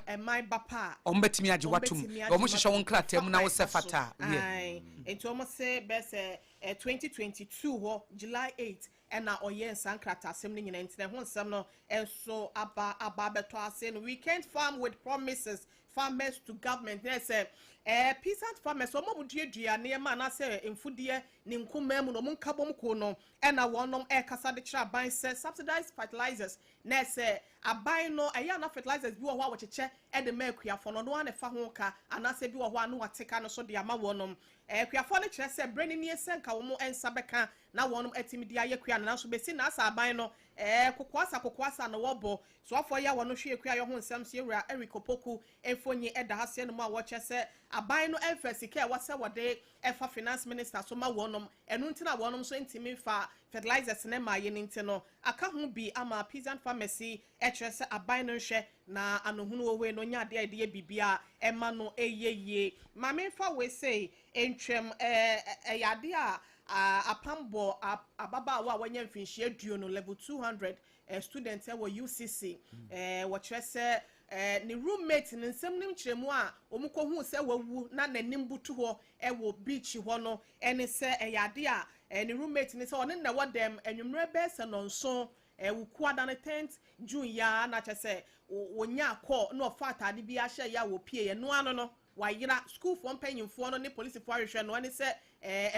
ɛman ba pa. A wɔn bɛtumi agye watum, wɔn hyehyɛ wɔn krataa mu na wɔsɛ fata. Nti wɔn sɛ bɛɛ sɛ 2022 hɔ July 8 ɛna ɔyɛ nsa nkrataasɛm no nyinaa, nti na ɛho nsɛm no nso aba abɛtɔ ase no. "We can't farm with promises, farmers to government." Na sɛ peasant farmers, wɔn a wɔduadua nneɛma anaasɛ mfudeɛ ne nkumaa mu no, wɔn nkabom ko no ɛna wɔnom ɛrekasa de kyerɛ aban sɛ subsidized fertilizers, na sɛ aban no ɛyɛ ana fertilizers bi wɔ hɔ a wɔkyekyɛ ɛde ma akuafoɔ no, ɔno ara na ɛfa ho ka, anaasɛ bi wɔ hɔ a no wate ka no so de ama wɔnom. Akuafoɔ no kyerɛ sɛ berɛ no nie sɛ nka wɔn nsa bɛka na wɔnom atumi de ayɛ kua no, nanso bɛsi na asa aban no kokoasa kokoasa na wɔbɔ soafoɔ yi a wɔno hwɛ akua yɛ ho nsɛm so, yɛwura Eric Opoku mfonyi ɛda ha seɛ no mu a wɔkyerɛ sɛ aban no ɛmfa sika a ɛwɔ sɛ wɔde ɛfa finance minister so ma wɔnom. Ɛno nti na wɔnom nso ntumi mfa fertilizers ne ma yɛ no, nti no aka ho bi ama peasant farmers ɛkyerɛ sɛ aban no nhwɛ na anohunu wɔ hɔ no nyɛ adeɛ a yɛde yɛ biribi a ɛma no ɛyɛ yie. Maame, nfa wei sei ntwam. Ɛyɛ adeɛ a apam bɔ ababaawa a wɔanya mfinhyia 20 level 200 student ɛwɔ UCC. Wɔkyerɛ sɛ ne roommate ne nsɛm ne nkyerɛmu a wɔn kɔhu sɛ wawu na n'anim butu hɔ ɛwɔ beach hɔ no, ɛne sɛ ɛyɛ adeɛ a ne roommate ne sɛ ɔne na ɛwɔ dɛm anwummerɛ bɛyɛ sɛ nɔnson Wukuada no 10th June yaa, na kyerɛ sɛ wonya akɔ na ɔfa ataade bi ahyɛ yɛ a wɔpie yɛ noa no wayera. Sukuufoɔ mpanyinfoɔ no ne polisifoɔ ahwehwɛ no, ɛne sɛ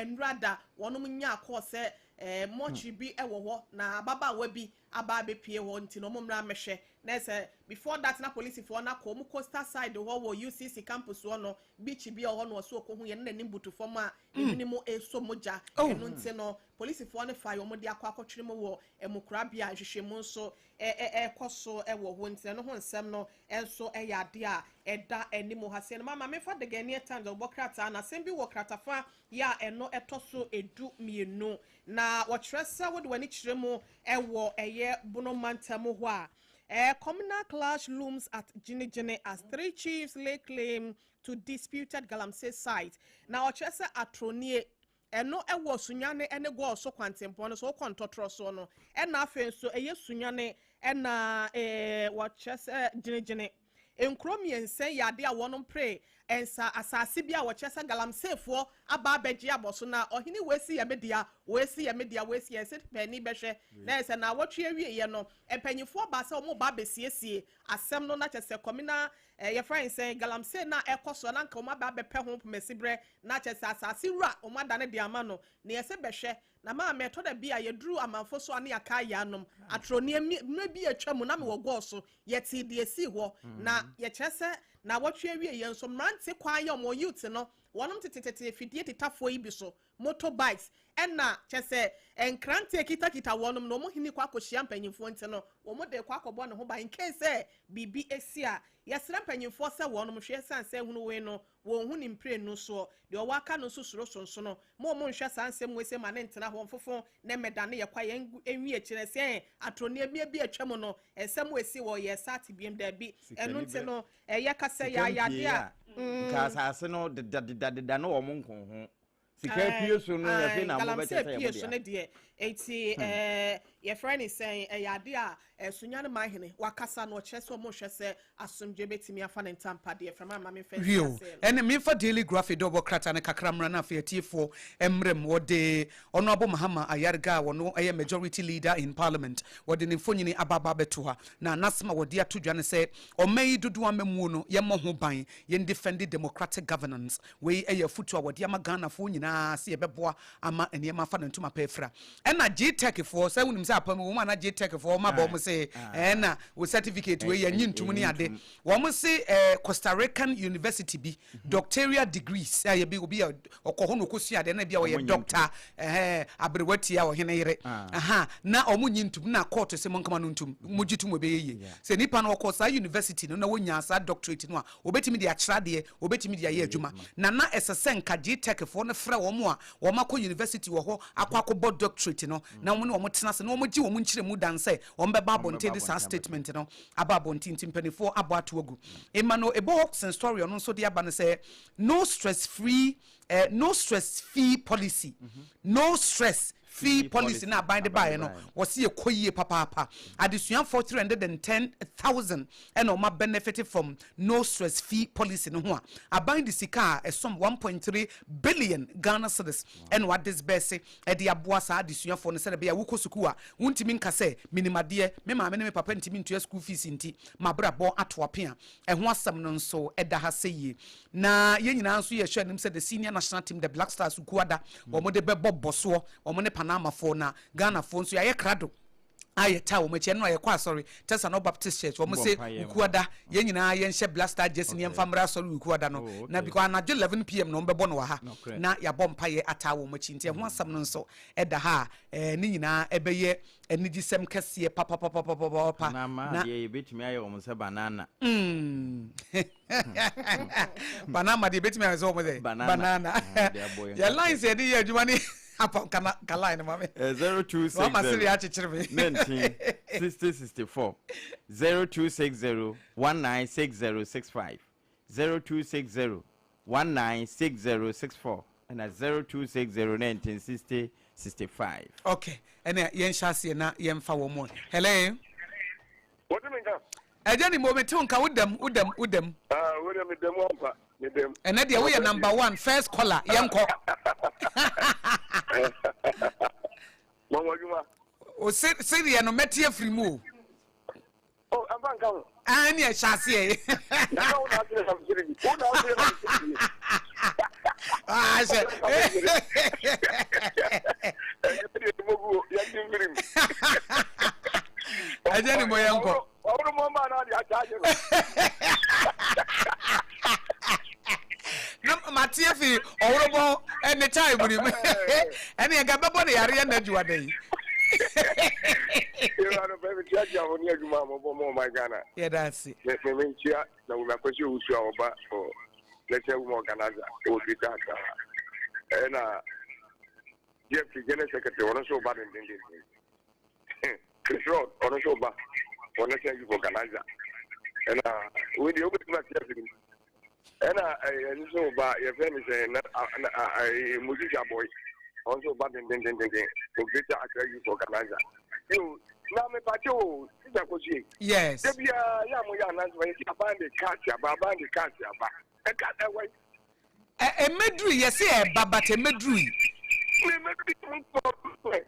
nwura da wɔnom nya akɔ sɛ mɔkyere bi ɛwɔ hɔ na ababaawa bi aba abɛpie hɔ, nti na wɔn mmra mmɛhwɛ. Na sɛ before that na polisifoɔ no akɔ wɔn coastal side hɔ wɔ UCC campus hɔ no, beach bi a ɔhɔ no ɔso ɔkɔ hu yɛn n'anim butu fam a ne mu esɔ mogya. Ɛno nti no polisifoɔ no fa yɛ wɔn de akɔ akɔtwere mu wɔ ɛmukorabea. Nhwehwɛmu nso ɛ ɛ ɛkɔ so ɛwɔ hɔ, nti ɛno ho nsɛm no nso ɛyɛ adeɛ a ɛda anim ha sɛ no. Mama mefa The Ghanaian Times ɔbɔ krataa na asɛm bi wɔ kratafa yɛ a ɛno ɛtɔ so 12, na wɔkyerɛ sɛ wode w'ani kyerɛ mu ɛwɔ ɛyɛ Bono mantam hɔ a, communal clash looms at Jinijini as three chiefs lay claim to disputed galamsey site. Na ɔkyerɛ sɛ atronie ɛno ɛwɔ Sunyane ɛne Gɔɔ kwantempɔn no so, wokɔ ntɔtorɔ soɔ no, ɛna afei nso ɛyɛ Sunyane ɛna wɔkyerɛ sɛ Gyinagyina. Nkuro mmiɛnsa yi yɛ adeɛ a wɔnom pere nsa asase bi a wɔkyerɛ sɛ galamseyfoɔ aba abɛgye abɔ so na ɔhene wei se yɛ me dea, wei se yɛ me dea, wei se yɛ se panin bɛhwɛ na ayɛ sɛ naawɔtwe awieɛ no mpanyinfoɔ baa sɛ wɔn reba abɛsiesie asɛm no na kyerɛ sɛ kɔmina eh, yɛfrɛ no sɛn galamsey no a ɛkɔ so na anka wɔn aba abɛpɛ ho pomasiberɛ na kyerɛ sɛ asase wura wɔn adane de ama no na yɛsɛ bɛhwɛ Na maame, ɛtɔ da bi a yɛduru amanfo so a ne yɛakae yɛn anom atorɔnneɛ. Mmerɛ bi a atwa mu na mewɔ gɔɔ so, yɛtee deɛ ɛsii hɔ. Na yɛkyerɛ sɛ naawɔtwe awieeɛ nso, mmerante kwan yɛ wɔn youth no, wɔnom tetetete afidie tetafoɔ yi bi so, motor bikes, ɛna kyerɛ sɛ nkrante a ɛkitakita wɔnom no, wɔn hene kɔ akɔhyia mpanyinfoɔ nti no, wɔn de rekɔ akɔbɔ ne ho ban in case sɛ biribi si a. Yɛsrɛ mpanyinfoɔ sɛ wɔnom hwɛ ɛsiane sɛ ahunu wei no, Wɔnhu ne mprenu soɔ. Deɛ ɔwɔ aka no nso suro sonsono. Mo mo nhwɛ saa nsɛm wei sei ma no ntena hɔ mfofo na mmɛdane yɛ kwa yɛn nwi akyire sɛ atorɔneɛ bi atwa mu no nsɛm a ɛsi wɔ yɛ saa te biom daabi ɛno nti no ɛyɛ kasa yi ayɛ adeɛ a. Nka asase no deda deda deda na wɔn nko ho. Sika pue so no afei na mo bɛkyɛ sɛ yɛ mo dea. So no deɛ eti hmm. ɛɛ yɛfrɛ ne sɛn ɛyɛ adeɛ a ɛsunya man hene wakasa no ɔkyerɛ sɛ ɔmo hwɛ sɛ asomdwe betumi afa ne ntampa deɛ fɛm ama me fɛn. Wio ɛne mefa Daily Graphic dɛ ɔbɔ krataa no kakra mmra na afei atiefoɔ mmerɛ mu wɔde Honourable Mahama Ayariga a ɔno ɛyɛ majority leader in parliament wɔde ne mfonyini aba aba abɛto ha na n'asɛm a wɔde ato dwa ne sɛ ɔman yi dodoɔ amammuo no yɛmmɔ ho ban yɛn defend democratic governance. Wei yɛ afutuo a wɔde ama Ghanafoɔ nyinaa sɛ yɛbɛboa ama nneɛma afa ne ntoma pa afira. Ɛna GTEC foɔ, sɛ wonim sɛ apam wɔ mu a na GTEC foɔ wɔn aba wɔn se ɛna wo certificate wei yɛnye ntum ne ade. Wɔn se Costa Rican University bi doctoral degrees a yɛbi obi a ɔkɔ hɔ na ɔkɔsua adeɛ na bi a ɔyɛ doctor ɛhɛn aberewa tia ɔhene yere aha na wɔn nyi ntum na court se mo nkama no ntum mo gye tum ɛbɛyɛ yie sɛ nipa no ɔkɔ saa university no na wɔnyaa saa doctorate no a Wɔbɛtumi de akyerɛ adeɛ, wɔbɛtumi de ayɛ adwuma. Na na ɛsɛ sɛ nka GTEC foɔ no frɛ wɔn a wɔakɔ university wɔ hɔ akɔ akɔbɔ doctorate no na wɔne wɔn tena ase na wɔgye wɔn nkyerɛmu dan sɛ wɔbɛba abɔnten de saa statement no aba abɔnten. Nti mpanimfoɔ abɔ ato agu. Emmanuel Ebo Hawkson story ɔno nso de aba no sɛ no stress free eh, no stress fee policy, no stress fee policy na aban de baeɛ no wɔsi ɛkɔ yie papaapa. Adesuafoɔ 310,000 ɛna wɔn benefit from no stress fee policy no ho a aban de sika a ɛsom 1.3 billion Ghana cedis ɛna wɔadisburse ɛde aboa saa adesuafoɔ no sɛdeɛ ɛbɛyɛ a wokɔ sukuu a wontumi nka sɛ menim adeɛ, me maame ne me papa ntumi ntua school fees nti mabrabɔ ato apea. Ɛho asɛm no nso ɛda ha sɛ yie. Na yɛn nyinaa nso yɛhwɛ anim sɛ the senior national team, the Black Stars, Ukuada, wɔn de bɛbɔ bɔsoɔ, wɔn ne Panamafoɔ, na Ghanafoɔ nso yɛayɛ krado a yɛtaa wɔn akyi. Ɛno a yɛkɔ asɔre, Tesano Baptist Church, wɔn se Ukuada, yɛn nyinaa yɛnhyɛ Black Star jersey ne yɛmfa mmra asɔre Ukuada no, oh, na because anadwo 11 pm na wɔn bɛbɔ no wɔ ha, na yɛabɔ mpaeɛ ataa wɔn akyi. Nti ɛho asɛm no nso ɛda ha a, ɛɛ ne nyinaa ɛbɛyɛ anigyesɛm kɛseɛ papapapapapa. Na deɛ yɛbɛtumi ayɛ wɔn sɛ banana. Banana deɛ yɛbɛtumi ayɛ sɛ wɔn sɛ banana. Yɛ lines yɛde yɛ adwuma ne apam kana ka line ma me. 0260 Wama sere akyekyere me. 19 60 64 0260 196065 0260 196064 ɛna 0260 1960 65. Okay, ɛnna yɛnhyɛ aseɛ na yɛmfa wɔn mu. Hello. Wɔte me nka. Ɛgya ni mo mete wo nka wo dam wo dam wo dam. Ah, wo deɛ me dam ampa me dam. Ɛnɛ deɛ woyɛ number one first caller yɛnkɔ. Mɔmɔ adwuma. O se sereɛ no mɛte afiri mu o. Oh, ɛmfa nka ho. Ah, ɛne ɛhyɛ aseɛ. Na wo na asere na mesere bi. Wo na asere na mesere bi. Ah, hyɛ. Ɛyɛ deɛ mogu yɛnte mfirim. Ɛgye ne mo yɛnkɔ. Ɔworo mo mma na ade akyagye no. Na mate afi ɔworobɔ ne time mu nim. Ɛne ɛnka bɛbɔ ne yareɛ na adwuma da yi. Yɛwura no pɛ mekyia kyia mo ne adwuma a mobɔ mo ɔman Ghana. Yɛda ase. Me me mekyia na wo akwasi owusu a ɔba for National Women Organizer wɔ Greater Accra ha. Ɛna GFT General Secretary ɔno nso ba dendendenden. Chris Rod ɔno nso ba for National Youth Organizer. Ɛna wei deɛ wobɛtumi ate ase no mu. Ɛna ɛno nso ba yɛfrɛ no sɛ na na Moses Aboy ɔno nso ba dendendenden for Greater Accra Youth Organizer. Yo. Na mepakyɛ o, Sista Kosie. Yes. Da biara yɛ a moyɛ announcement yɛsi aban de cars aba, aban de cars aba. Ɛka ɛwɔ yi. Ɛ ɛmɛduru yɛsi ɛba but ɛmɛduru yi. Ne ɛmɛduru yi mo nkɔ.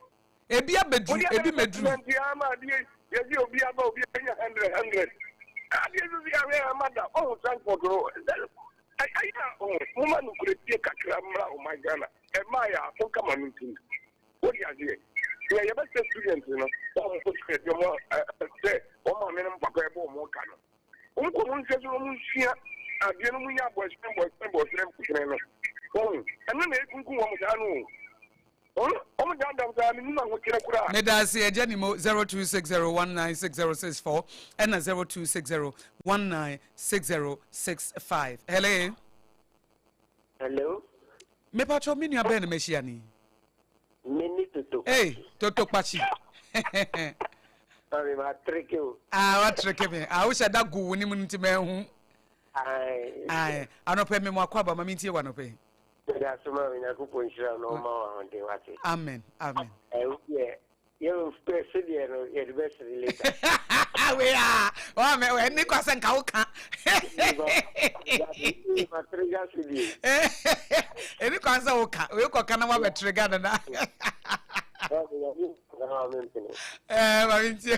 Ebi abɛduru ebi mɛduru. Wode announcement ama adeɛ yɛsi obi aba obi anya 100 100. Adeɛ so si ahwɛ ama da ɔho transport no. Ɛyɛ a ɔho moma nokorɛdie kakra mmra ɔman Ghana. Ɛmaa yɛ a monka ma no ntom. Wode aseɛ? Nea yɛbɛsɛ student no, wɔn mo sɛ wɔn sɛ wɔn maame no papa ɛbɔ wɔn ka no. Wɔn kɔ wɔn nsɛ so wɔn nsua adeɛ no wɔn nyɛ abɔsene bɔsene bɔsene bɔsene no. Wɔn ɛno na ekunkum wɔn saa no o. Wɔn wɔn dandan saa ne nim ahokyerɛ koraa. Meda ase agya Nimo 0260196064 ɛna 0260196065. Hello. Hello. Mepatwɔ me nua bɛn na mahyia ni? Me ni Toto Kpakyi. Hey, Toto Kpakyi. Mami ma treke o. Ah, wa treke me. Ah, wohyɛ da gu wo ne mu nti mahu. Aye. Aye. Anɔpɛ me mo akɔ aba ma mentie wɔ anɔpɛ. Meda so ma me Nyankopɔn nhyira na ɔma wo ahoɔden wate. Amen. Amen. Eh, wo deɛ yɛ pɛ sedeɛ no yɛde bɛsere later. Wei a, wa me ɛni kwa sɛ nka wo ka. Ma trigger sedeɛ. Ɛni kwa sɛ wo ka, wei kɔ ka na wa bɛ trigger no na. Ɛɛ, ma me ntie.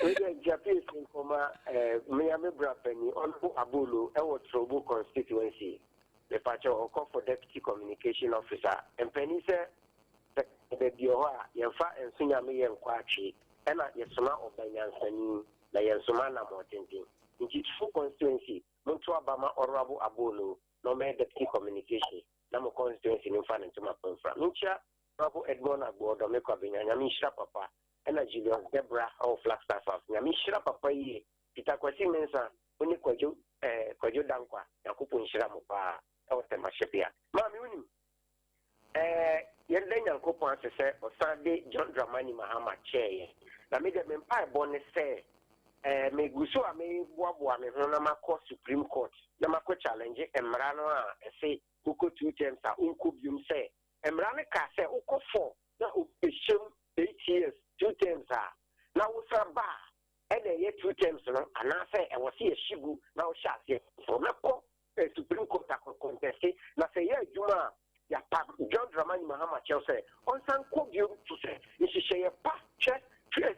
Wei deɛ Gyapie Frimpoma eh, mea me bra panin, Honourable Abolo ɛwɔ Trobu constituency. Mepakyɛw ɔkɔ for Deputy Communication Officer. Mpanin sɛ sɛ baabi wɔ hɔ a yɛmfa nso nyame yɛ nkɔ atwe ɛna yɛsoma ɔba nyansani na yɛnsoma anammɔn tenten. Nti Trobu constituency monto aba ma Honourable Abolo na ɔmmɛyɛ Deputy Communication na mo constituency no mfa ne ntoma pa mfira. Menkyia Honourable Edmond Agbo Ɔdɔme Kwabenya, Nyame nhyira papa. Ɛna Julius Debra ɛwɔ Flagstaff House. Nyame nhyira papa yie. Peter Kwasi Mensah wo ne Kwadwo eh Kwadwo Dankwa Nyankopɔn nhyira mo paa ɛwɔ Tema Hyɛbea. Maame wonim eh yɛnda Nyankopɔn ase sɛ ɔsan de John Dramani Mahama kyɛɛ yɛn. Na me deɛ me mpaebɔ ne sɛ eh me gu so a me boaboa me ho na makɔ Supreme Court na makɔ challenge mmara no a ɛse wokɔ two terms a wonkɔ biom sɛ mmara no kaa sɛ wokɔ four na obi bɛhyɛ mu 8 years 2 terms a na wosan ba a, ɛna ɛyɛ 2 terms no anaasɛ ɛwɔ sɛ yɛhye gu na wohyɛ aseɛ foforɔ. Mɛkɔ Supreme Court akɔ contest na sɛ ɛyɛ adwuma a yɛapa John Dramani Mahama kyɛw sɛ ɔnsan kɔ biom te sɛ nhyehyɛeɛ pa. Hwɛ,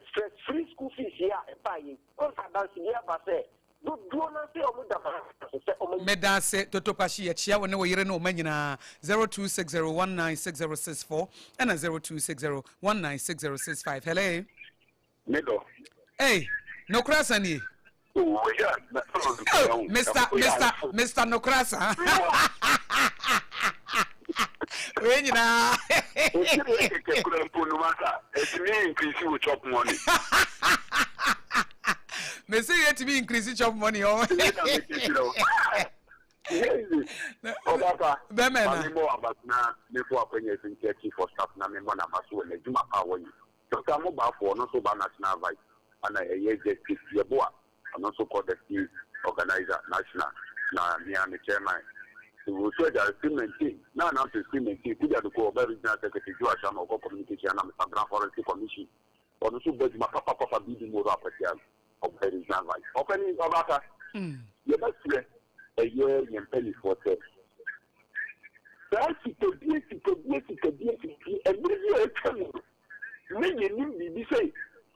stress free school fees yi a ɛbaa yi, ɔnsa adanse bi aba sɛ dodoɔ no ase ɔmo da Mahama ase sɛ ɔmo Meda ase Toto Kwahye, yɛkyea wo ne wo yere ne wo mma nyinaa. 0260196064 ɛna 0260196065. Hello. Me dɔ. Hey, nokora sa nie. Oh, yeah. Oh, Mr. Mr. Mr. Nokora sa. Wei nyinaa. Otiri kɛkɛ kura mpo no masa. Ɛtumi increase wo chop money. Mese yɛtumi increase chop money ɔ. Ɔbapa. Bɛmɛ na. Maame mbɔ abatena mefo akɔnya efi nkyɛn chief of staff na memmɔ n'aba so wɔ n'adwuma pa a wɔyɛ. Dr. Mobafo, ɔno nso ba national vice ana ɛyɛ Justice Yeboah, ɔno nso kɔ deputy organizer national na mea me chairman. Osu agya still maintain na anampe still maintain Kuja Doko ɔbɛ regional secretary Joe Ashama ɔkɔ communication ana Mr. Brown forestry commission, ɔno nso bɔ adwuma papapapa bibi mu ɔrɔ akwatia ɔbɛ regional vice ɔpɛni ɔbata. Yɛbɛsrɛ ɛyɛ yɛn mpanyinfoɔ sɛ saa sikadie sikadie sikadie sikadie ɛmiri bi a atwa mu no, ne yɛnim biribi sɛ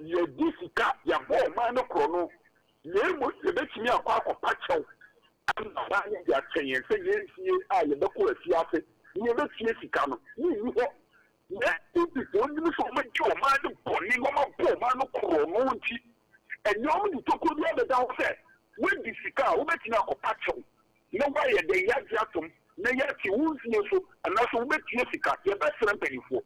yɛdi sika yɛabɔ ɔman no korɔ no, na emu yɛbɛtumi akɔ akɔpa kyɛw ama ɔman no de akyɛ yɛn sɛ yɛnfie a yɛbɛkɔ afiase na yɛbɛtua sika no ne nni hɔ. Na NPP nim sɛ ɔmagye ɔman no bɔne na ɔmabɔ ɔman no korɔ no nti ɛnyɛ ɔmo de tokuro bi abɛda hɔ sɛ woadi sika a wobɛtumi akɔpa kyɛw na woayɛ dɛ yɛagye atom na yɛate wo mfie so anaasɛ wobɛtua sika. Yɛbɛsrɛ mpanyinfoɔ,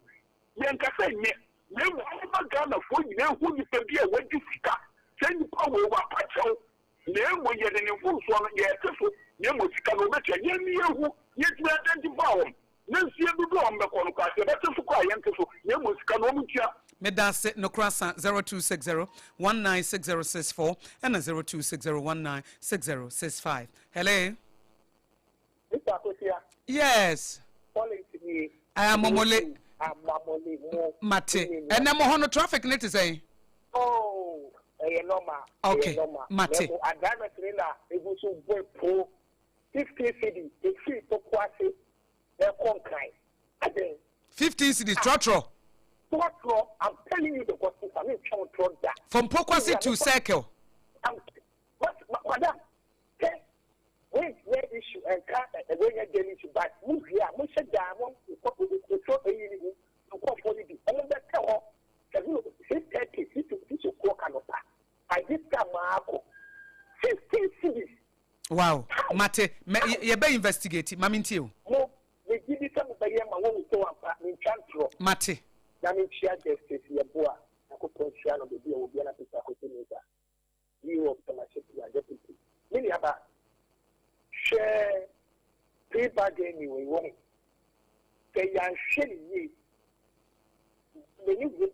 yɛnkasa nyɛ na mmom ɔma Ghanafoɔ nyinaa hu nipa bi a wadi sika sɛ nipa wei wapa kyɛw, na mmom yɛde ne mfomsoɔ no yɛte so, na mmom sika no wobɛtua. Yɛn ni yɛhu yɛtumi identify wɔn na mfie dodoɔ a wɔbɛkɔ no koraa sɛ yɛbɛte so koraa yɛnte so, na mmom sika no wɔn ntua. Meda ase nokora sa 0260 196064 ɛna 0260 196065. Hello. Mr. Akosia. Yes. Collins nie. Aya momole. Amamole mo. Mate. Ɛnɛ mo hɔ no traffic ne te sɛn? Oh, ɛyɛ normal. Okay, Ɛyɛ normal. mate. Na mo adrivers ne na egu so bɔ po 15 cedi efiri Pokuase ɛkɔ Nkran. Aden. 15 cedis trɔtrɔ. Trɔtrɔ, I'm telling you the gospel, I mean twɛn trɔ da. From Pokuase to Circle. I'm, but, madam, kɛ wei nyɛ issue ɛnka ɛ wei nyɛ daily issue, but mo wie a mo hyɛ daa mo nkɔ otro eyi ni mu nkɔfoɔ ni bi ɔmo bɛ tɛ hɔ 7, 6:30, 6 o'clock anɔpa. By this time maa kɔ 15 cedis. Wow, mate. Mɛ yɛbɛ investigate. Mami ntie o. Mo me gyi di sɛ mo bɛyɛ ma wɔn sɛ wampa me ntwa ntorɔ. Mate. Na me nkyia Justice Yɛboa, Nyankopɔn nhyira no baabi a wɔ biara, Peter Akosi Mensah, CEO of Tamashi deputy. Me nuaba, hwɛ, plea bargaining wɔ wɔ ho sɛ yɛanhwɛ ne yie, m'ani wo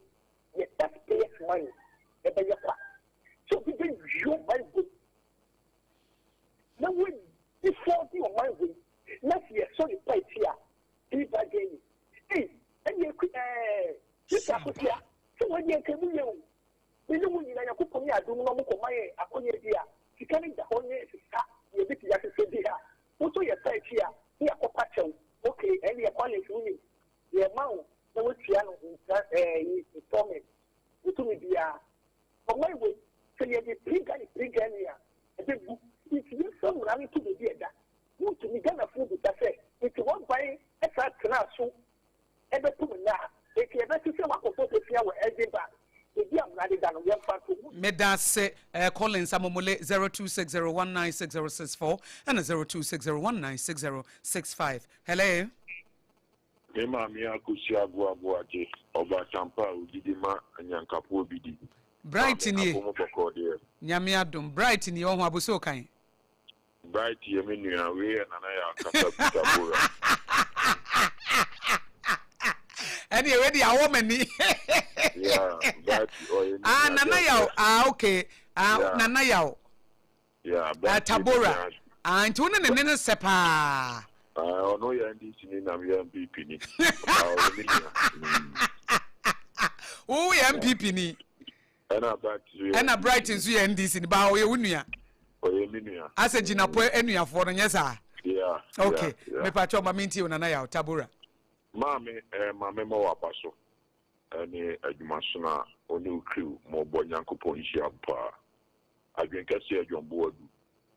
yɛ taxpayers' money ɛbɛyɛ kwa sɛ obi bɛwie ɔman wei na wɔdi fɔɔdi ɔman wei na sɛ yɛsɔ nipa akyi a plea bargaining ei ɛne eku Peter Akosia sɛ wɔn deɛ nka mu yɛ o. Me ne wo nyinaa, Nyankopɔn yɛ adom na ɔmo kɔma yɛ akɔnyɛ bi a sika no da hɔ nyɛ sika yɛbɛtumi ahwehwɛ bi a wotɔ yɛ sa akyi a ne yɛakɔpa kyɛw. Okay, ɛne yɛ Collins, wonim yɛma wo na woatua no nsa installment wotumi biara. Ɔman wei sɛ yɛde plea bargaining a ɛbɛgu, nti yɛmfa mmara no to baabi ɛda wontumi. Ghanafoɔ bisa sɛ nti wɔban ɛsa tena so ɛbɛtum nna a eti yɛbɛte sɛ wakɔbɔ bosea wɔ Exim Bank ebi a mmara deda no yɛmfa to mu. Meda ase, Collins Amomole, 0260196064 ɛna 0260196065. Hello. Me maame Akosi Agoaboagye, ɔba Tampa a odidi ma anyankafoɔ bi di. Bright nie. Maame, apɔmu bɔkɔɔ deɛ? Nyame adom. Bright nie, ɔho aboso kan. Bright yɛ me nua. Wei yɛ Nana yɛ akasa Peter Bora. Ɛne ɛwɛ de awɔ m'ani. Yeah, Bright ɔyɛ me Ah, nua. Nana Yaw. Ah, okay. Ah, Nana Yaw. Yeah, Ah, Bright yɛ me Tabora. nua. Ah, nti wo ne ne ne ne sɛ paa. Ah, ɔno yɛ NDC ni nam yɛ NPP ni. Ah, ɔyɛ me nua. Wo yɛ NPP ni? Ɛna Bright nso yɛ Ɛna NDC Bright ni. nso yɛ NDC ni ba, ɔyɛ wo nua. Ɔyɛ me nua. Asɛ gyinapɔ anuafoɔ no nyɛ saa. Yeah. Okay. Yeah. Mepakyɛ ɔma mentie wo, Nana Yaw Tabora. Maame, maame ma wɔ aba so ɛne adwumasono a ɔne wo crew ma ɔbɔ. Nyankopɔn nhyia wo paa. Adwen kɛseɛ John Boadu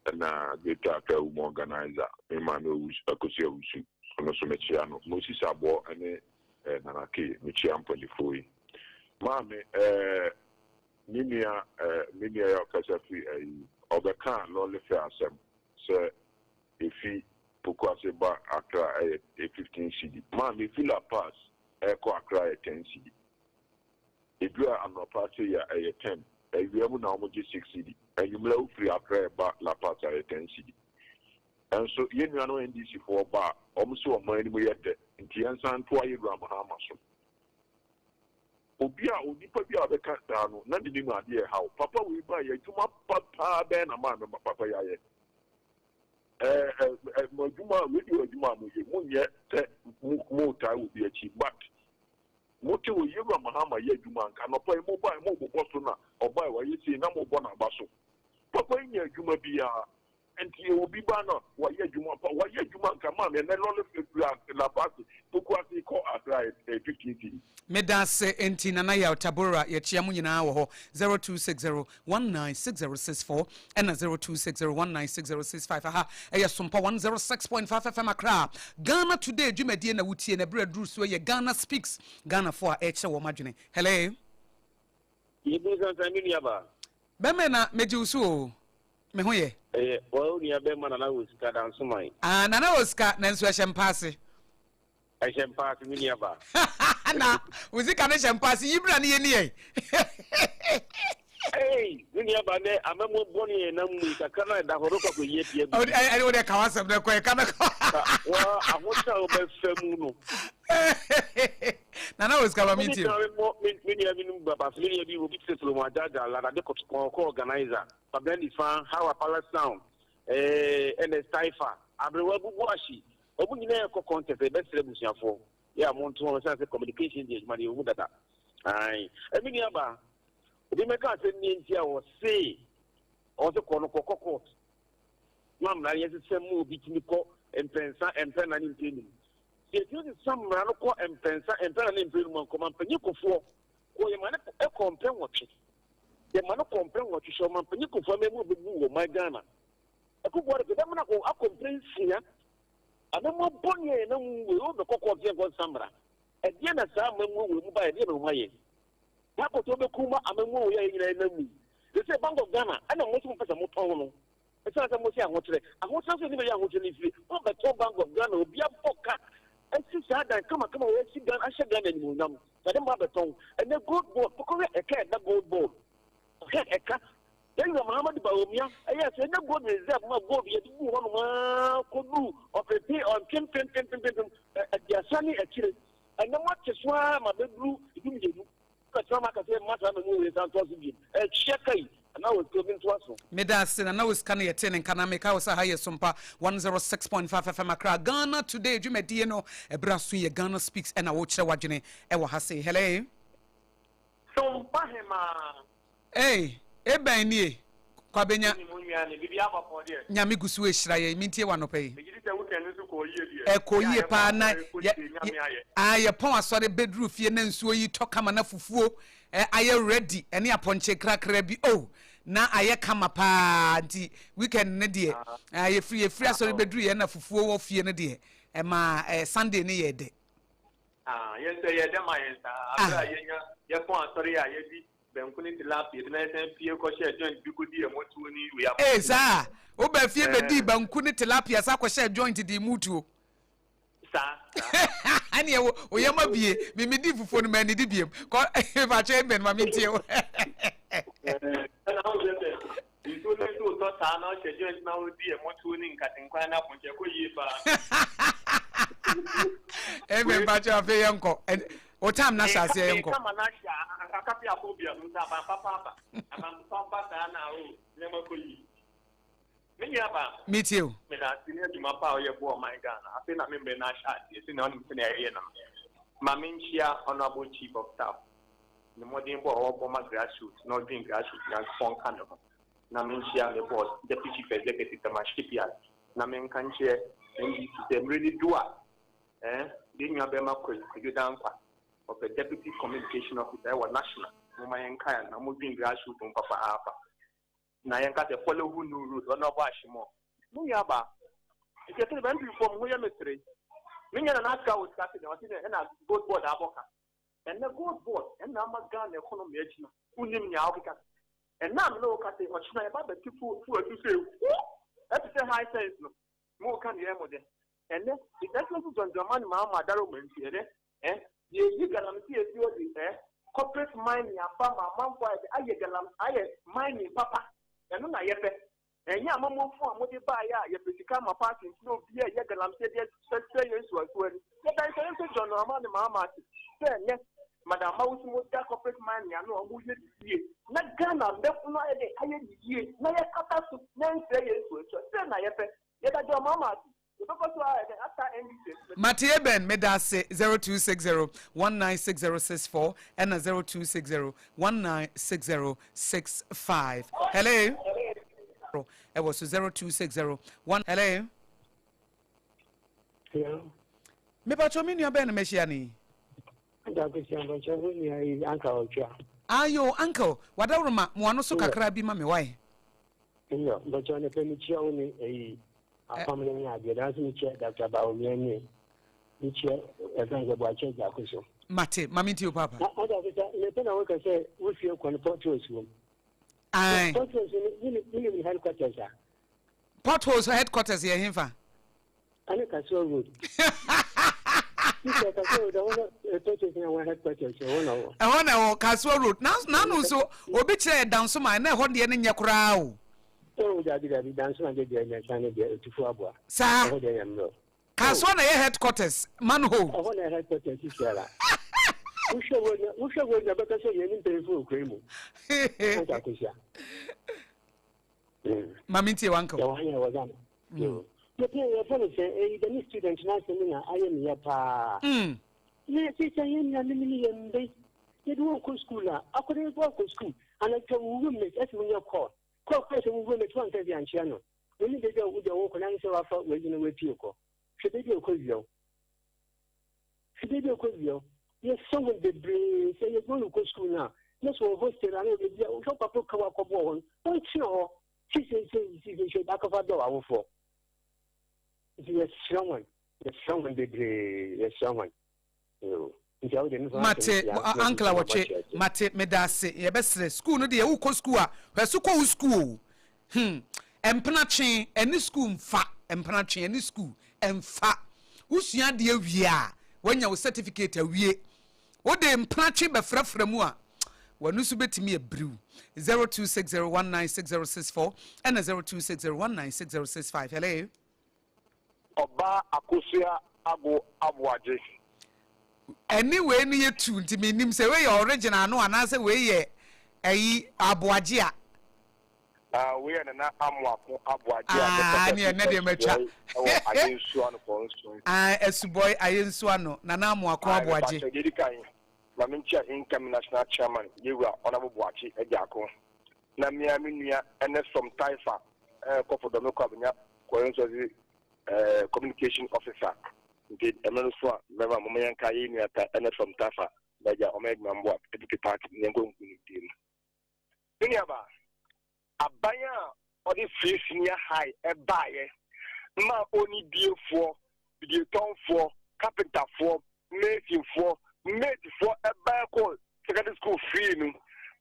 ɛna Greater Accra Women Organizer, me maame Owusu Akosi Awusu, ɔno nso mekyia no. Moses Aboɔ ɛne Nana K, mekyia mpanimfoɔ yi. Maame, me nua yɛ ɔkasa firi ayi ɔbɛka lorry fare asɛm sɛ efi Pokuase ba Accra ɛyɛ 15 cedi. Maame, efi Lapaz ɛkɔ Accra yɛ 10 cedi. Edu a anɔpa se yɛ ɛyɛ 10, awia mu na wɔn gye 6 cedi, enyimlɛ wofiri Accra ɛba Lapaz a yɛ 10 cedi. Ɛnso yɛn nua no NDC foɔ ba a wɔn sɛ ɔman no mu yɛ dɛ, nti yɛn nsan ntoa yɛ wura Mahama so. Obi a onipa bi a ɔbɛka saa no na ne nim adeɛ ɛha wo. Papa wei ba yɛ adwuma papaa bɛn na maame papa yɛ ayɛ ɛɛ ɛ ɛ mo adwuma radio adwuma a mo yɛ, mo nyɛ sɛ mo taa wɔ bi akyi, but mo te wɔ yɛwura Mahama yɛ adwuma nka nɔpa yi mo ba mo bobɔ so na ɔba yi wɔayɛ sei na mo bɔ n'aba so. Papa yi nyɛ adwuma biara, nti obi ba na wɔayɛ adwuma pa, wɔayɛ adwuma nka maame ɛnɛ lorry fare Lapaz Pokuase kɔ Accra ɛ 15 cedi. Meda ase. Enti Nana Yaw Tabora, yɛkyia mo nyinaa wɔ hɔ. 0260 196064 ɛna 0260 196065. Aha ɛyɛ Sompa 106.5 FM Accra. Ghana Today dwumadie na wotie na berɛ aduru so yɛ Ghana Speaks, Ghanafoɔ a ɛkyerɛ wɔn adwene. Hello. Yibu sansan, mi nua ba. Bɛmɛ na megye wo so o, me ho yɛ. Ɛyɛ wɔn nua bɛrima Nana wɔ sika dansoman. Ah, Nana wɔ sika nanso ɛhyɛ mpaase. Ɛhyɛ mpaase, mi nua ba. Na wo sika no hyɛ mpaase yi bra ne yɛ ni yɛ. Ee, mi nua ba, nɛ amamu bɔ ne yɛn nam mu yi kakra na ɛda hɔ do kɔ akɔ yie pia bi. Ɛne wo deɛ ka w'asɛm no ɛkɔ ɛka no kɔ. Wa ahokyɛ a wɔbɛfɛ mu no. Nana wɔ sika, ma mi tie. Mi nua bi no baba so, mi nua bi obi te Solomon Ajaja ladade kɔkɔ organizer Fabian Nifa Hawa Palace Sound ɛna Staifa aberewa bubu ahyi wɔn nyinaa yɛ kɔ contest. Ɛbɛsrɛ abusuafoɔ. Yɛ a monto hɔ sane sɛ communication deɛ adwuma no yɛwɔ mu dada. Ae. Ɛme nua baa, obi mɛka asɛm nie nti a ɔse ɔwɔ sɛ kɔ no kɔkɔ court ma mmara no yɛsesa mu obi tumi kɔ mprɛnsa, mprɛnnan ne mprɛnum. Sɛ yɛtumi sesa mmara no kɔ mprɛnsa, mprɛnnan ne mprɛnum a, nka ɔmampanyin Kufuor kɔ yɛma no kɔ mprɛnwɔtwe. Yɛma no kɔ mprɛnwɔtwe sɛ ɔmampanyin Kufuor amammuo bɛbu wɔ ɔman Ghana. Akuffo Addo yɛbɛma no akɔ mprɛnsia. Amammuo bɔne a yɛnam mu wei, wobɛkɔ kɔɔto yɛnkɔ nsa mmara. Ɛdeɛn na saa amammuo wei mu baeɛ, ɛdeɛn na wɔn ayɛ? Saa kɔtɔ bɛkum ma amammuo wei a yɛn nyinaa yɛnam mu yi. Seesei Bank of Ghana ɛna mo nso mopɛ sɛ motɔn no. Ɛsiane sɛ mose ahokyerɛ, ahokyerɛ nso nni baabi a ahokyerɛ no firi. Moabɛtɔn Bank of Ghana, obi abɔ ka asi saa dan kamakama wei asi Ghana, ahyɛ Ghana animuonyam. Na de moabɛtɔn. Ɛnɛ gold board, mokɔhwɛ ɛka a ɛda gold board. Hwɛ ɛka. Yɛn wura Muhammadu Bawumia ɛyɛɛ sɛ ɛnyɛ gold reserve ma gold yɛde guu hɔnom ara kɔduu ɔpepe mpempempempempem aduasa ne akyire. Ɛnɛ moate so ara ma bɛduru 12. Wobɛtena mu aka sɛ mma saa mmamu wei nsa ntoa so bio. Ɛkyea ka yi anaa wɔ sika obi ntoa so. Meda ase Nana Osika na yɛtee ne nka na meka wo sɛ ha yɛ Sompa 106.5 FM Accra Ghana Today dwumadie no ɛberɛ aso yɛ Ghana Speaks ɛna wokyerɛ w'adwene ɛwɔ ha sei. Hello. Sompa hemaa. Ei, ebɛn nie, Kwabenya. Wonim wo nua ne biribi abɔkɔɔ deɛ. Nyame gu so rehyira yɛn, mentie wo anɔpa yi. Megye di sɛ weekend no nso kɔɔ yie deɛ. Ɛkɔɔ Yɛ a yie yɛkɔ paa na asɔre kɔ yɛ tie yɛ Nyame ayɛ. ah yɛpɔn asɔre bɛduru fie na nsuo yi tɔ kama na fufuo eh, ayɛ ready ɛne apɔnkye krakra bi oh na ayɛ kama paa nti weekend no deɛ ah yɛfiri yɛfiri asɔre bɛduru yɛn na fufuo wɔ fie no deɛ ɛmaa eh, Sunday no yɛɛ dɛ. Ah, yɛn nso ɛyɛɛ dɛ ma yɛn saa, bere a yɛnya yɛpɔn asɔre a yɛdi banku ne tilapia bi na yɛsan pue kɔhyɛɛ joint bi kodii ɛmotuo ne wei Ee, apɔnkye. saa? Wobaa fie bɛdii Ɛɛ. banku ne tilapia san kɔhyɛɛ joint dii mutuo? Saa, saa. Ɛneɛ wo, wo yam abie. Me medii fufuo no mannidi biom. Kɔ, mepakyɛ amen ma mentie wo. Ɛɛ, ɛna wohu sɛ sɛ nsuo no nso retɔ saa na wohyɛ joint na wodi ɛmotuo ne nkatenkwan ne apɔnkye, ɛkɔ yie paa. Amen, mpakyɛ afei yɛnkɔ. Wo time na hyɛ aseɛ yɛnkɔ. Meka ma no ahyɛ a, anka kape akɔ bi a, mehu sɛ aban papa aba. Aban papa ba saa na o, nneɛma kɔ yie. Me nua baa. Metie o. Meda ase ne adwuma pa a ɔyɛ boa ɔman Ghana. Afei na me mmerɛ no ahyɛ aseɛ sɛnea wonim sɛnea yɛyɛ no no. Ma menkyia Honourable Chief of Staff ne mmɔdenbɔ a ɔrebɔ ma grassroots na ɔdwen grassroots Nyankopɔn nka ne ho. Na menkyia me boss Deputy Chief Executive Thelma Shipyard na menka nkyerɛ NDC sɛ mmerɛ no du a Eh, yɛn nua bɛrima Kwadwo Dankwa, ɔpɛ Deputy Communication Officer ɛwɔ National, momma yɛnkae anaa mo dwen grassroot ho papaapa. Na yɛnka sɛ follow who know road, ɔno ɔbɔ ahyemɔ. Me nua baa, nti ɛsɛ dɛ MP foɔ mo ho yɛ me sere. Me nua Nana Aska wɔ sika se dɛn, ɔse dɛn ɛna gold board abɔ ka. Ɛnɛ gold board ɛna ama Ghana economy agyina, wonim nea wokeka. Ɛnɛ a me ne wo kasa yi, ɔkyena yɛba abɛte fuel so sɛ hu, ɛte sɛ Hisense no. Mo ka deɛ mo dɛ. Ɛnɛ His Excellency John Dramani Mahama Adaroma nti ɛnɛ eh yɛyi galamsey afi hɔ de eh corporate mining aba ma amanfoɔ ayɛ dɛ ayɛ galam ayɛ mining papa ɛno na yɛpɛ ɛnyɛ amammuofoɔ a mode baeɛ a yɛpɛ sika ama party nti na obiara ɛyɛ galamsey de sɛsɛ yɛn nsuansuo ani yɛda His Excellency John Dramani Mahama ase sɛ ɛnɛ Madam Mawusi mo da corporate mining ano a wɔyɛ ne yie na Ghana mmɛfono ayɛ dɛ ayɛ ne yie na yɛkata so na ɛnsɛe yɛn nsuansuo sɛ na yɛpɛ Yɛda John Mahama ase. Yɛbɛkɔ so ayɛ dɛn ata NDC akyi? Mate Eben meda ase 0260 196064 ɛna 0260 196065 hello ɛwɔ so 0260 1 hello. Hello. Mepatro me nua bɛn na mahyia no yi. Ada Kwesi Ampɔnkyɛ wo nua yi anka ɔtwa. Ayo uncle wadaworoma moano so kakra bi ma me wae. Nyo, mpakyɛw anɔpa yi mekyia wo ne ɛyi apam no ne adeɛ daa nso mekyia Dr. Bawumia ne mekyia ɛfɛn sɛ Boakye Agyarko so. Mate, ma mentie wo paapa. Na ɔda so sɛ mepɛ na woka sɛ wo fie kɔ no potholes wom. Ae. Potholes no wonim ne headquarters a? Potholes headquarters yɛ hefa? Ɛne Kasoa road. Sisi Kasoa road ɛhɔ na petrol station ɛwɔ headquarters ɛhɔ na ɛwɔ. Ɛhɔ na ɛwɔ Kasoa road. Na n'ano nso obi kyerɛ yɛ Dansoma ɛna ɛhɔ deɛ no nyɛ koraa o. Oh dabi dabi Dansoma deɛ deɛ nyɛ ne deɛ otufo aboa. Saa. Ɛhɔ deɛ yɛ mmerɛ. Kasoa na ɛyɛ headquarters manhole. Ɛhɔ na ɛyɛ headquarters sisi ara. Wohwɛ road na wohwɛ road na bɛka sɛ yɛn ni mpanyinfo wɔ kuro yi mu. Ɛnka akosia. Ma mi ntie wanka. Yɛ wɔn yɛ wɔ Ghana. Yɛpɛ yɛfɛ no sɛ ɛyi dɛm student n'asɛm na ayɛ mi yɛ paa. Na seesei yɛn nuanom ne yɛn mma yi, yɛde wɔn kɔ sukuu a, akwadaa yi kɔ sukuu, anadwo wo roommate ɛsɛ wonya call. Call kora sɛ wo roommate wanka bi ankyerɛ no. Wɔne baabi a wogya wɔkɔ na sɛ wafa wayi no wapue kɔ. Hwɛ baabi a ɔkɔ wia wo. Hwɛ baabi a ɔkɔ wia wo. Yɛsɛ wɔn bebree sɛ yɛde wɔn kɔ sukuu no a, na sɛ wɔ hostel anaa baabi a wohwɛ papo ka wakɔboɔ hɔ no, wɔntena hɔ. Sisei sɛ sisei hwɛ akɔfa dɔ awofoɔ. Nti yɛsrɛ wɔn, yɛsrɛ wɔn bebree, yɛsrɛ wɔn. Yoo. Nti awo deɛ mefa Mate, uncle awɔtwe, mate, meda ase. Yɛbɛsrɛ, school no deɛ wokɔ school a, hwɛ so kɔ wo school o. Hmm, mpena twe ɛne school mfa, mpena twe ɛne school ɛmfa. Wosua adeɛ wie a, wanya wo certificate awie. Wode mpena twe bɛfrafra mu a, w'ano nso bɛtumi abiriw. 0260196064 ɛna 0260196065. Hello. Ɔbaa Akosua Ago Aboagye. Ɛne wei no yɛ tu nti mennim sɛ wei yɛ original no anaasɛ wei yɛ ɛyi Aboagye a. Ah, wei yɛ Nana Amoako Aboagye a Ah, mekasa ne fi ɛnɛ deɛ matwa. Asubɔi ɛwɔ Ayensu ano Kɔnson. Ah, Asubɔi Ayensu ano, Nana Amoako Ah, Aboagye. mepakyɛ deɛ edi kan, ma menkyia incoming national chairman Yewura Honourable Boakye Agyarko na me ara me nua ɛne Som Taifa ɛɛ kɔfo Dɔme Kwabenya Kɔnso dze ɛɛ communication officer nti ɛmɛ no so a mɛma moma yɛnka yɛ nua ta ɛne Som Taifa bɛgya ɔma adwuma mboa APP party ne yɛnkɔ nkunimdie mu. Me nuabaa, aban a ɔde free senior high baeɛ ma onnibiefoɔ, bidietɔnfoɔ, kapentafoɔ, masonfoɔ, matefoɔ baeɛ kɔɔ secondary school free no,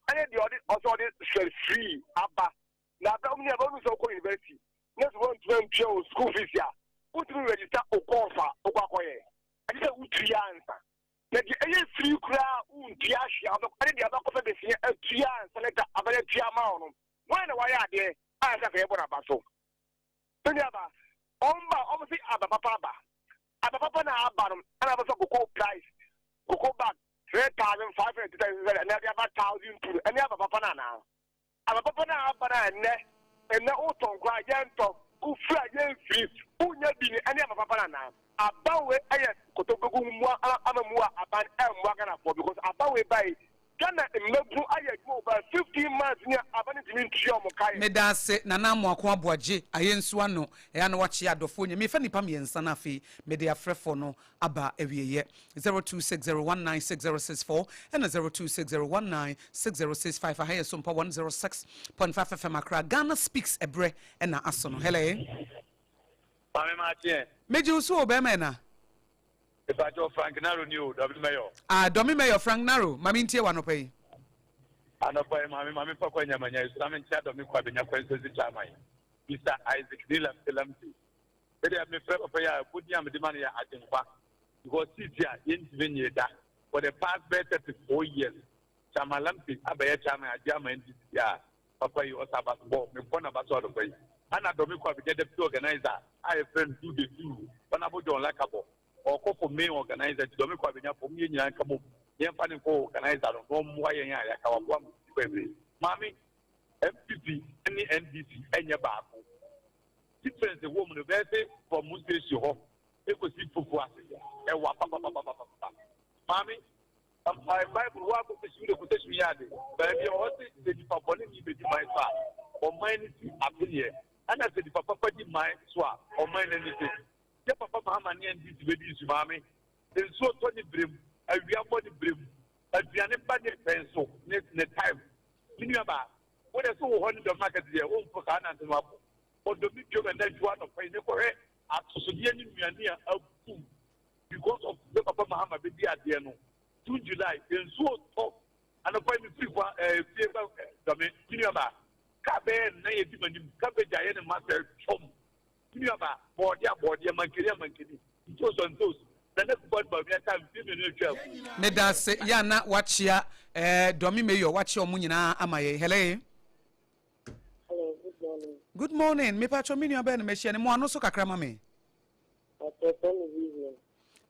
ɛne deɛ ɔde ɔsɛ ɔde srɛ free aba. Na abɛ ɔmo nuabaa, wonu sɛ wokɔ university na sɛ woantumi antua wo school fees a, wontumi register wo course a wokɔ akɔyɛ. Ɛgye sɛ wotua ansa. Na deɛ ɛyɛ firi koraa a wontua hwee a wobɛkɔ ɛne deɛ wobɛkɔpɛ besia atua ansa na da abɛyɛ atua ama wo no, hwan na wayɛ adeɛ a ɛsɛ sɛ yɛbɔ n'aba so? Me nuaba, wɔn ba wɔn se aba papa aba. Aba papa na aba no, ɛna abɛfa cocoa price, cocoa bag 3,500 ɛna ɛde aba 1,002 no, ɛne aba papa no anaa? Aba papa no a aba no a ɛnnɛ, ɛnnɛ wotɔn koraa a yɛntɔ, wofiri a yɛmfiri, wonnya bi no, ɛne aba papa no anaa? Aba wei ɛyɛ kotokurogu mmoa ama mu a aban ɛmmoa Ghanafoɔ because aba wei bae Ghana mmabunu ayɛ adwuma over 15 months ni a aban ntumi ntua wɔn ka yɛ. Medaase Nana Amoako Aboagye Ayensu ano ɛyɛ a na wakyea adɔfoɔ nyɛ mefa nipa miensa na afei mede afrɛfoɔ no aba awieɛ 0260196064 ɛna 0260196065 aha yɛ Sompa 106.5 FM Accra Ghana Speaks ɛberɛ ɛna aso no hello. Maame Makyeɛ. Megye wo so o bɛrima ɛna. Mepakyɛw Frank Naro ni o, Dɔme Mayor. Ah Dɔme Mayor Frank Naro, ma mentie wo anɔpa yi. Anɔpa yi maame ma memfa kwan nyamanya yi so na menkyea Dɔme Kwabenya Kwansosi Chairman, Mister Isaac Nii Lamte Lamte. Me deɛ mefrɛ papa yi a ɛbɔ din a mede ma no yɛ Agyenkwa because seat a yɛntumi nyee da for the past bɛyɛ 34 years Chairman Lamte abɛyɛ chairman agye ama NDC deɛ a papa yi ɔsɛ abasobɔ mebɔ n'abaso anɔpa yi ana Dɔme Kwabenya deputy organizer a yɛfrɛ no Do the Do Honourable John Lakabɔ ɔkɔ for main organizer nti Dɔme Kwabenya fo mo yɛn nyinaa nka bom na yɛmfa no nkɔ organizer no na ɔmmoa yɛn a yɛaka waboa mo bebree maame NPP ne NDC ɛnyɛ baako Difference ɛwɔ mu no bɛyɛ se from mo station hɔ ekosi fufu ase ɛwa papapapapapa. Maame, mpae Bible wo akɔtɛsi wo de kɔtɛsi yɛ ade. Baabi a ɔwɔ se sɛ nipa bɔne ni bedi man so a, ɔman no si apeneɛ. Ɛna sɛ nipa papa di man so a, ɔman no ani gye. Yɛ papa Mahama ne NDC bedi nsu maame. Nsuo tɔ ne berɛ mu, awia bɔ ne berɛ mu, aduane ba ne pɛn so ne ne time. Me nua baa, Wo de so wo hɔ ne dɔm akɛse deɛ wo mfo saa nante no akɔ ɔdɔ me dwom ɛnɛ dwo anɔpa yi mekɔ hwɛ atosodeɛ ne nnuane a abu because of sɛ papa Mahama bɛdi adeɛ no June July nsuo tɔ anɔpa yi mefiri kwa ɛɛ eh, fie ba eh, dɔme me nua baa kaa bɛyɛ nnan edi m'anim cabbage ayɛ ne ma sɛ twɔm Me nua ba, bɔɔdeɛ a bɔɔdeɛ, mankani a mankani, ntoosi a ntoosi, Nana Akufo-Addo Bawumia kaa mfeɛ mmienu a atwa agu. Medase yɛ a na wakyea eh, Dɔme Mayor wakyea ɔmo nyinaa ama yɛn. Hello. Hello, good morning. Good morning. Mepatwɔ me nua bɛn na mahyia no mo ano so kakra ma me. Pastor fɛ me Vivian.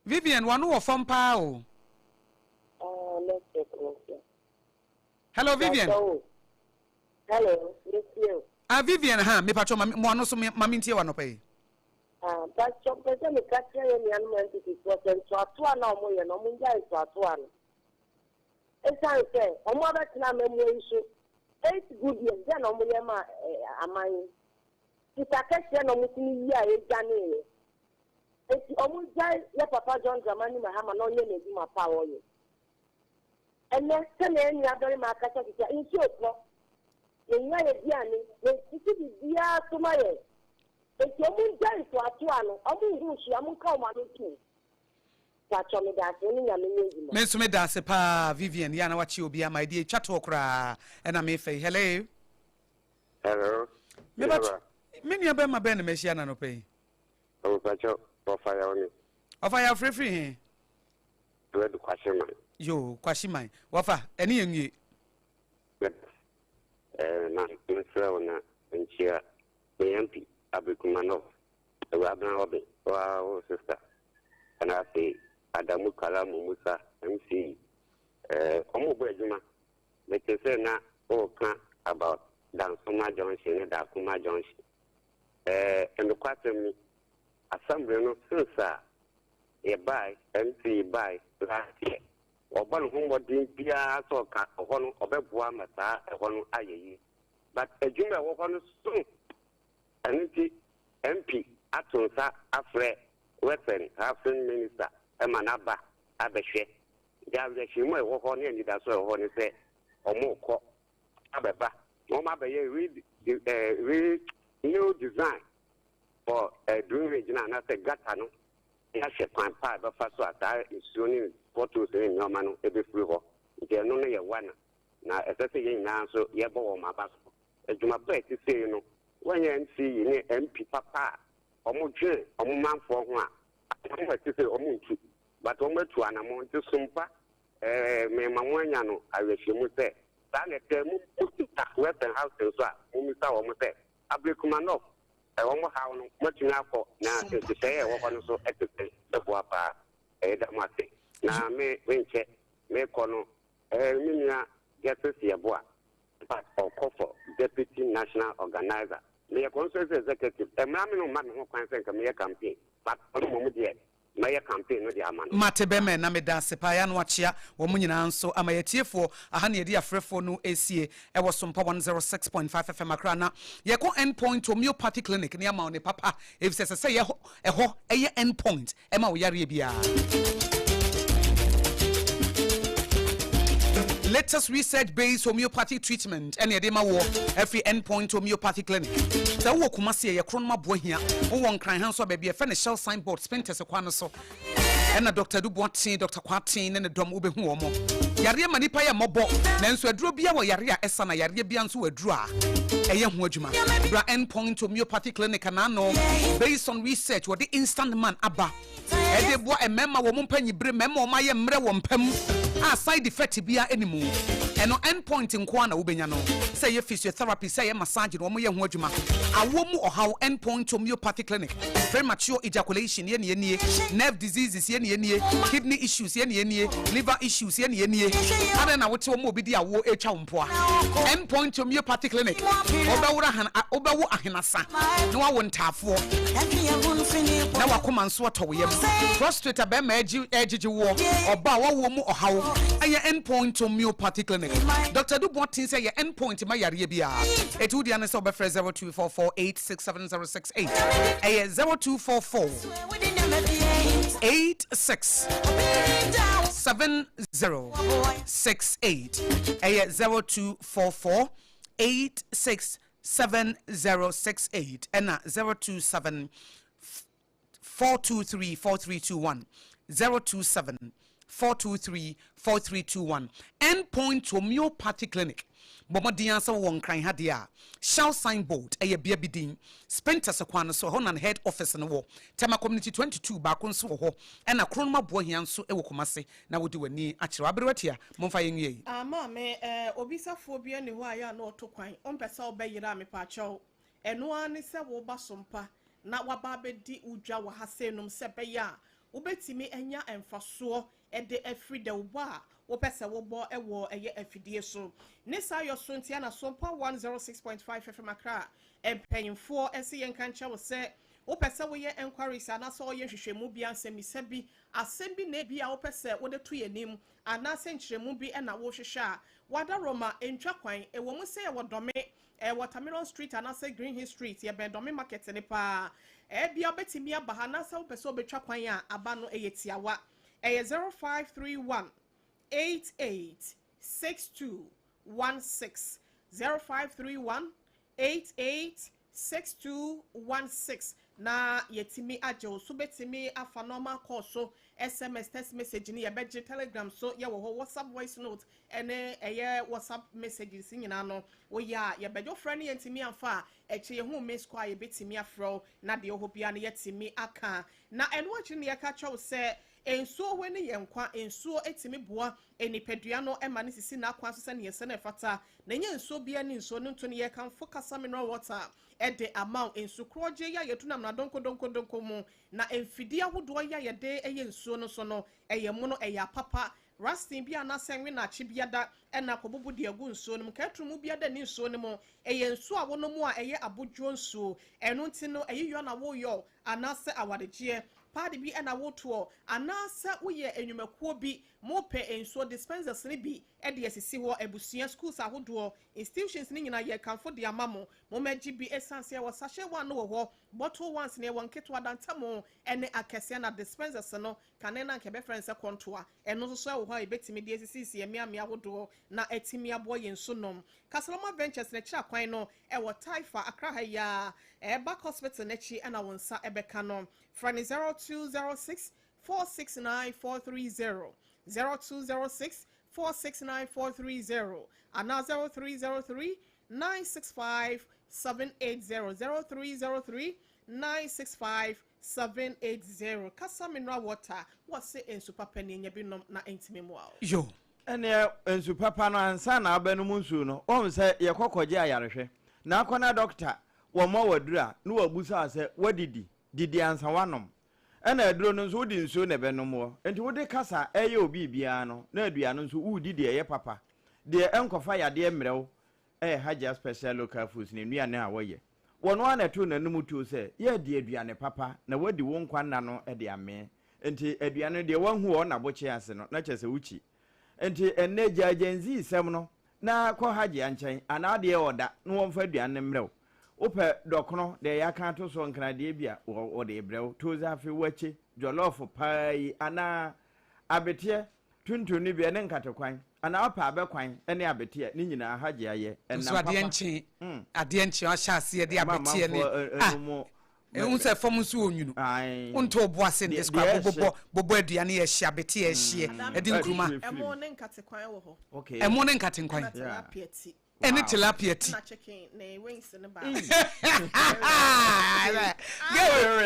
Vivian wano wɔ fam paa o. Ah, network no so. Hello Vivian. Hello, metie o. Ah Vivian ha mepatwɔ ma mo ano so ma mentie wɔ anɔpa yi. Ah, Mpakyɛw mepɛ sɛ meka kyerɛ yɛn nuanom NPP foɔ sɛ ntoatoa no a wɔyɛ no wɔn ngyae ntoatoa no. Esiane sɛ wɔn abɛtena amammuo yi so eight good years dɛn na wɔyɛ maa aman yi? Sika kɛseɛ na wɔtumi yi a ɛdwaneeɛ. Enti wɔn ngyae yɛ papa John Dramani Mahama na ɔnyɛ n'adwuma pa a ɔyɛ. Ɛnnɛ, sɛnea yɛn nuabarima akasa sisi a, nsuo retɔ, yɛnya yɛn aduane, yɛsisi biribiara so ma yɛn. Enti ɔmo ngyae ntoatoa no, ɔmo nhu hwee, ɔmo nka ɔmo ano ntom. Paatwɔ medaase, wo ne Nyame nyɛ adwuma. Me nso meda ase paa Vivian, yɛ a na wakye obi ama ɛdeɛ ɛtwa toɔ koraa ɛna mefa yi. Hello. Hello. Me ba me nua bɛrima bɛn na mahyia no anɔpa yi? Ɔpakyɛ ɔfa yaw ni. Ɔfa yaw firifiri he? Wɛdu Kwahyeman. Yoo Kwahyeman wɔfa ɛne yɛn nwie. Ɛɛ na mesrɛ wo na nkyia me MP Abrikuma North Awurabena Obe woa wo sister ɛna afei Adamu Kalamu Musa MC ɛɛ ɔmo bɔ adwuma mete sɛ na woka about Dansoma Junction ne Dakoma Junction ɛɛ nokwasɛm ni assembly no since a yɛbae MC bae last year ɔbɔ ne ho mmɔden biara sɛ ɔka ɛhɔ no ɔbɛboa ma saa ɛhɔ no ayɛ yie but adwuma a ɛwɔ hɔ no so. Ɛno nti MP ato nsa afrɛ Works and Housing Minister ma no aba abɛhwɛ. Nti awerɛhyɛmu a ɛwɔ hɔ ne anidaso a ɛwɔ hɔ ne sɛ wɔrekɔ abɛba na wɔabɛyɛ re re new design for drainage no anaasɛ gutter no na yɛahwɛ kwan pa a ɛbɛfa so a saa nsuo ne potholes ne nneɛma no bɛfiri hɔ. Nti ɛno no yɛ one na ɛsɛ sɛ yɛn nyinaa nso yɛbɔ wɔn aba so. Adwuma pa a ɛte sei no, wɔnyɛ MC ne MP papa a wɔdwen wɔn manfoɔ ho a, anamɔ a ɛte sei wɔntu. But wɔatu anamɔ. Nti Sompa, eh, mema mo anya no awerɛhyɛmu sɛ saa na ɛteɛ. Mo mobisa Western Housing nso a, mommisa wɔn sɛ, Ablekuma North, eh, wɔn haw no, moatumi akɔ na nhyehyɛeɛ a ɛwɔ hɔ no nso te sɛn? Ɛbɛboa paa. Yɛda mo ase. Na me, menkyɛ, mekɔ no, Eh me nua Justice Yeboah but ɔkɔ for deputy national organiser. Meyɛ constituency executive, mmra me no mma me ho kwan sɛ nka meyɛ campaign but ɔno mmom deɛ mɛyɛ campaign no de ama no. Mate bɛmɛ na meda ase paa yɛano akyea wɔn nyinaa nso ama yɛatiefoɔ aha na yɛde afrɛfoɔ no resie ɛwɔ Sompa 106.5 FM Accra na yɛkɔ End Point Homeopathy Clinic ne ama wo ne papa efisɛ ɛsɛ sɛ yɛ ɛhɔ ɛyɛ End Point ɛma wo yareɛ biara. Latest research based homeopathy treatment ɛna ɛde ma woɔ ɛfiri Endpoint Homeopathy Clinic. Sɛ wowɔ Kumasi ɛyɛ Kronom Aboahia, wowɔ Nkran ha nso a baabi ɛfɛ ne Shell signboard Spintex kwan no so ɛna Dr. Adu Boateng, Dr. Kwarteng ne ne dɔm wobɛhu wɔn. Yareɛ ma nipa yɛ mmɔbɔ, nanso aduro biara wɔ yareɛ a ɛsa na yareɛ biara nso wɔ aduro a ɛyɛ ho adwuma. Bra Endpoint Homeopathy Clinic anaano based on research wɔde instant man aba ɛde boa mmarima wɔn mpanyibere, mmarima wɔn ayɛ mmerɛ wɔ mpa mu a side effect biara ɛni mu. Ɛno Endpoint nko ara na wobɛnya no. Sɛ ɛyɛ physiotherapy, sɛ ɛyɛ massage no wɔn yɛ ho adwuma. Awoɔ mu ɔhaw, Endpoint Homeopathy Clinic. Premature ejaculation yɛ nea nie, nerve diseases yɛ nea nie, kidney issues yɛ nea nie, liver issues yɛ nea nie. Adɛn na wote hɔ ma obi de awoɔ retwa wo mpoa? End Point Homeopathy Clinic, wobɛworo ahen, wobɛwo ahenasa na woawo ntaafoɔ na wakoma nso atɔ wo yam. Prostrate a bɛrima regye regyegye woɔ, ɔbaa wawoɔ mu ɔhaw, ɛyɛ End Point Homeopathy Clinic. Doctor Adu Boateng sɛ ɛyɛ End Point ma yareɛ biara. Eti wo dea ne sɛ wobɛfrɛ 0244867068. 8 ɛyɛ 0244 86 70 68 ɛyɛ 0244 86 7068 ɛna 027 423 4321 027 423 4321 End Point Homeopathy Clinic Bɔ mmɔden ara sɛ wowɔ Nkran ha deɛ a, Shell sign board, ɛyɛ bea bi din, Spintex kwan no so, ɛhɔ na ne head office no wɔ. Tema Community 22 baako nso wɔ hɔ, ɛna Kronom Aboahia nso wɔ Kumasi, na wode w'ani akyerɛ hɔ. Aberewa Tia, momfa yɛn nwie yi. Ah maame eh obisafoɔ biara nni hɔ a yɛ a na ɔto kwan, wompɛ sɛ wobɛyera a mepaakyɛw ɛno ara ne sɛ woba sompa na waba abɛdi wo dwa wɔ ha seinom sɛ ɛbɛyɛ a wobɛtumi anya mfasoɔ de afiri dawubɔ a wopɛ sɛ wobɔ wɔ ɛyɛ afidie so. Ne saa yɔ so nti na Sompa 106.5 FM Accra mpanyinfoɔ se yɛnka nkyerɛ wo sɛ Wopɛ sɛ woyɛ enquiries anaasɛ ɔyɛ nhwehwɛmu bi, ansɛmmisa bi, asɛm bi na ebi a wopɛ sɛ wode to yɛn anim anaasɛ nkyerɛmu bi na wohwehwɛ a, wada Roma ntwa kwan. Ɛwɔ mu sɛ yɛwɔ Dɔme, Watermelon Street anaasɛ Green Hill Street, yɛbɛn Dɔme Market no paa. Ebia wobɛtumi aba ha anaasɛ wopɛ sɛ wobɛtwa kwan a, aba no yɛ tiawa. Ɛyɛ 0531 88 62 16. 0531 88 62 16 na yɛtumi agye wo so. Bɛtumi afa normal call so, SMS, text message ne yɛbɛgye, Telegram so yɛwɔ hɔ, WhatsApp voice note ɛne ɛyɛ WhatsApp messages nyinaa no, woyɛ a yɛbɛgye. Wofrɛ no yɛntumi amfa a, ɛkyɛ yɛhu miss call a, yɛbɛtumi afrɛ wo na deɛ ɛwɔ hɔ biara no yɛtumi aka. Na ɛno akyi no, yɛka kyerɛ wo sɛ nsuo hɔ ne yɛn nkwa. Nsuo etumi boa nipadua no ma ne sisi n'akwan so sɛnea ɛsɛ no ɛfata, na ɛnyɛ nsuo bia ne nsuo no nto no. Yɛkamfo Kasa Mineral Water ɛde ama wo. Nsu korɔgye yi a yɛtu nam na donkodonkodonko mu na mfidie ahodoɔ yi a yɛde ɛyɛ nsuo no so no, ɛyɛ mono, ɛyɛ apapa rusting bi anaasɛ nwe naakye biada ɛna akɔbubu de agu nsuo no mu kɛturu mu biada ne nsuo no mu. Ɛyɛ nsuo a wɔnom a ɛyɛ abodwo nsuo. Ɛno nti no, ɛyɛ yɔ na wɔyɔ anaasɛ awaregyeɛ paadi bi ɛna wotoɔ anaasɛ woyɛ enwumakuo bi, mopɛ nsuo dispensers ne bi ɛde asisi hɔ, abusua, schools ahodoɔ, institutions ne nyinaa, yɛ kanfo de ama mo. Mommɛgye bi, ɛsiane sɛ yɛwɔ sachet one no wɔ hɔ, bottle ones ne yɛwɔ nketewa dantamu ɛne akɛseɛ, na dispensers no kane na nka ɛbɛfrɛ no sɛ kɔntoa, ɛno nso so ɛwɔ hɔ a yɛbɛtumi de asisisi mmeammea ahodoɔ na ɛtumi aboɔ yɛn so nom. Kasaloma Ventures n'akyi akwan no ɛwɔ Taifa, Accra ha yi a, ɛback hospital n'akyi ɛna wɔn nsa ɛbɛka no. Frɛ ne 0206 469 430, 0206 469 430 anaa 0303 965 780, 0303 965 780. Kasa Mineral Water, wɔse nsu papa ni, nya bi nom na ntumi mmoa wo. Yo. Ɛneɛ nsu papa no, ansa na abɛnom nsuo no, wɔn sɛ yɛkɔ kɔgye ayarehwɛ na akɔ na dɔkta wɔmmɔ waduru a, na wabusa sɛ wadidi didi ansa wanom. Ɛna aduro no nso, wode nsuo na ɛbɛnom wɔ. Nti wode kasa ɛyɛ obi biara no na aduane nso wodi deɛ ɛyɛ papa, deɛ ɛnkɔfa yadeɛ mmerɛw. Ɛyɛ Hajia Special Local Foods ne nnuane a wɔyɛ. Wɔn ara na ɛtoo n'anom tuo sɛ yɛredi aduane papa na wadi wo nkwa nna no de amee. Nti aduane no deɛ wanhu wɔ n'abokye ase no, na kyerɛ sɛ wokyi. Nti ɛnnɛ gyaa Gen Z sɛm no na kɔ Hajia nkyɛn anaa deɛ ɔda na wɔmfa aduane no mmerɛ wo. Wopɛ dɔkono deɛ yɛaka ato soɔ nkradeɛ bi a, wɔde rebrɛ wo. Toose afe, wakye, jollof paa yi anaa abeteɛ tuntum no bi ɛne nkatekwan anaa wopɛ abɛkwan ne abeteɛ ne nyinaa, Hajia yɛ. Ɛnam nso adeɛ papa. Nkye adeɛ nkye ahyɛ aseɛ de Ɛma abeteɛ ne amanfoɔ ah ɛnom. Ehu sɛ fam nso wɔ nwunu. Ae. Wonto wo bo ase Deɛ nde kora deɛ bobɔ ɛhyɛ. Bobɔ aduane yɛ hye, abete yɛ hyeɛ ɛde nkuruma. Ɛfiri Ɛmo mu. ne nkatekwan wɔ hɔ. Okay. Ɛmo ne nkatenkwan. Ɛna tilapia ti. Ɛne Wow. tilapia ti. Ɛna chicken ne wings ne ba. Girl,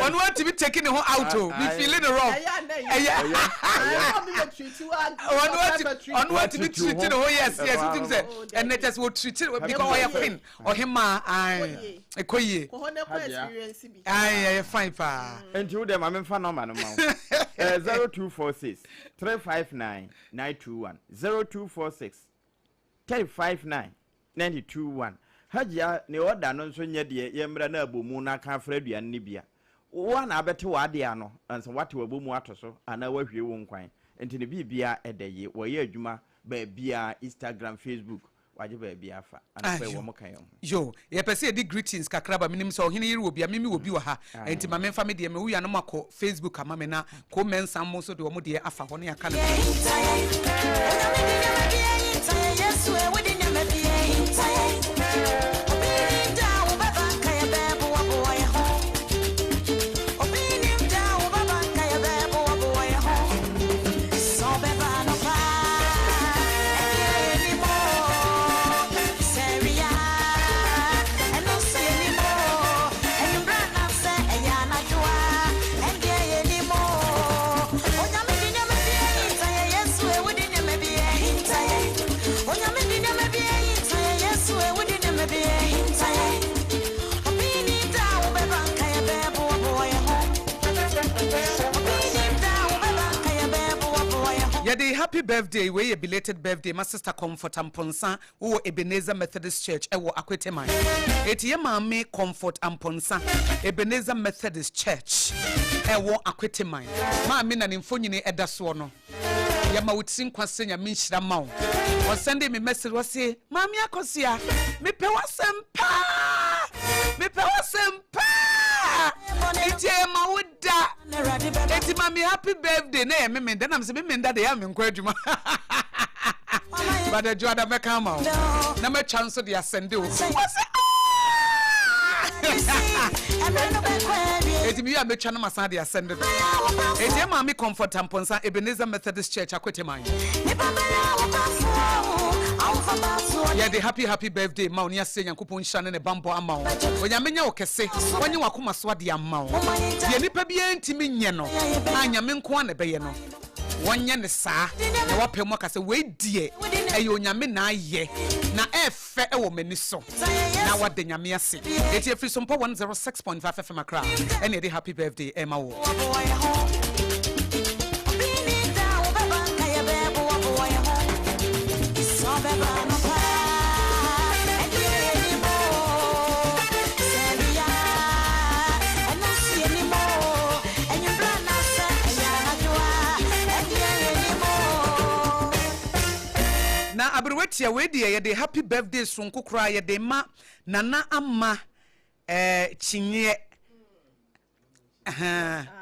ɔno atumi take ne ho out o. Me feeling no rough. Ɛyɛ anɛ ɛyɛ. Ɛyɛ ɔmo bɛ treat wa. Ɔno atumi Treat wo treat ne ho. ho. Yes, Ɛhɔ wotim ara sɛ no. ɛnɛ kyɛ sɛ wɔtreat because ɔyɛ queen, ɔhemaa ae, ɛkɔ yie. Kɔ hɔ na kɔ Hajia. experience bi. Ae, ɛyɛ fine paa. Nti wo deɛ ma memfa nɔma no ma wo. 0246 359 921, 0246 359 921. Hajia ne ɔda no nso nyɛ deɛ yɛmmra na abɔmu no aka afra aduane no bi a wo na abɛte w'adeɛ ano ansa woate w'abɔmu ato so anaa woahwie wo nkwan. Nti ne biribia ɛdɛ ye. Wɔyɛ adwuma baabiaa, Instagram, Facebook, wagye baabi afa. Anɔpa yi Ayo. wɔn ka yɛn ho. Yo, yɛpɛ sɛ yɛde greetings kakra ba. Menim sɛ ɔhene yere wɔ bi a, meme wɔ bi wɔ ha. Aye. Nti ma memfa me deɛ, me woyɛ no makɔ Facebook ama me na ko mɛnsa mo nso de ɔmo deɛ afa hɔ ne yɛaka no. Happy birthday, wei yɛ belated birthday ma Sister Comfort Amponsah wowɔ Ebenezer Methodist Church ɛwɔ Akweteman. Eti yɛ maame Comfort Amponsah, Ebenezer Methodist Church ɛwɔ Akweteman. Maame na ne mfonyini ɛda soɔ no. Yɛma wo tiri nkwa sɛ Nyame nhyira ma wo. Ɔsɛnde me message ɔse, Maame Akosua, mepɛ w'asɛm paa, mepɛ w'asɛm paa, nti ɛyɛ ma wo da, enti ma me happy birthday na ɛyɛ Memenda, na mese Memenda de ɛyɛ a menkɔ adwuma, but Adwoada mɛka ama wo, na matwa nso de asɛnde wo, ɔse aah Enti mewie a mɛtwa na masan de asɛnde no. Enti ɛmaa me Comfort Amponsah Ebenezer Methodist Church Akweteman. Yɛde happy happy birthday ma wo ne aseɛ Nyankopɔn nhyira ne ne banbɔ ama wo. Onyame nyɛ wo kɛse, wanye w'akoma so adeɛ ama wo. Deɛ nipa biara ntimi nyɛ no a Nyame nko ara na ɛbɛyɛ no, wɔnyɛ no saa na wapɛ mu aka sɛ wei deɛ ɛyɛ Onyame na ayɛ na ɛfɛ fɛ wɔ m'ani so na wada Nyame ase. Eti efiri Sompa 106.5 FM Accra ɛna yɛde happy birthday ɛma wo. Na aberewa tia wei deɛ yɛde happy birthday soronko koraa yɛde ma Nana Ama eh, Kyinyeɛ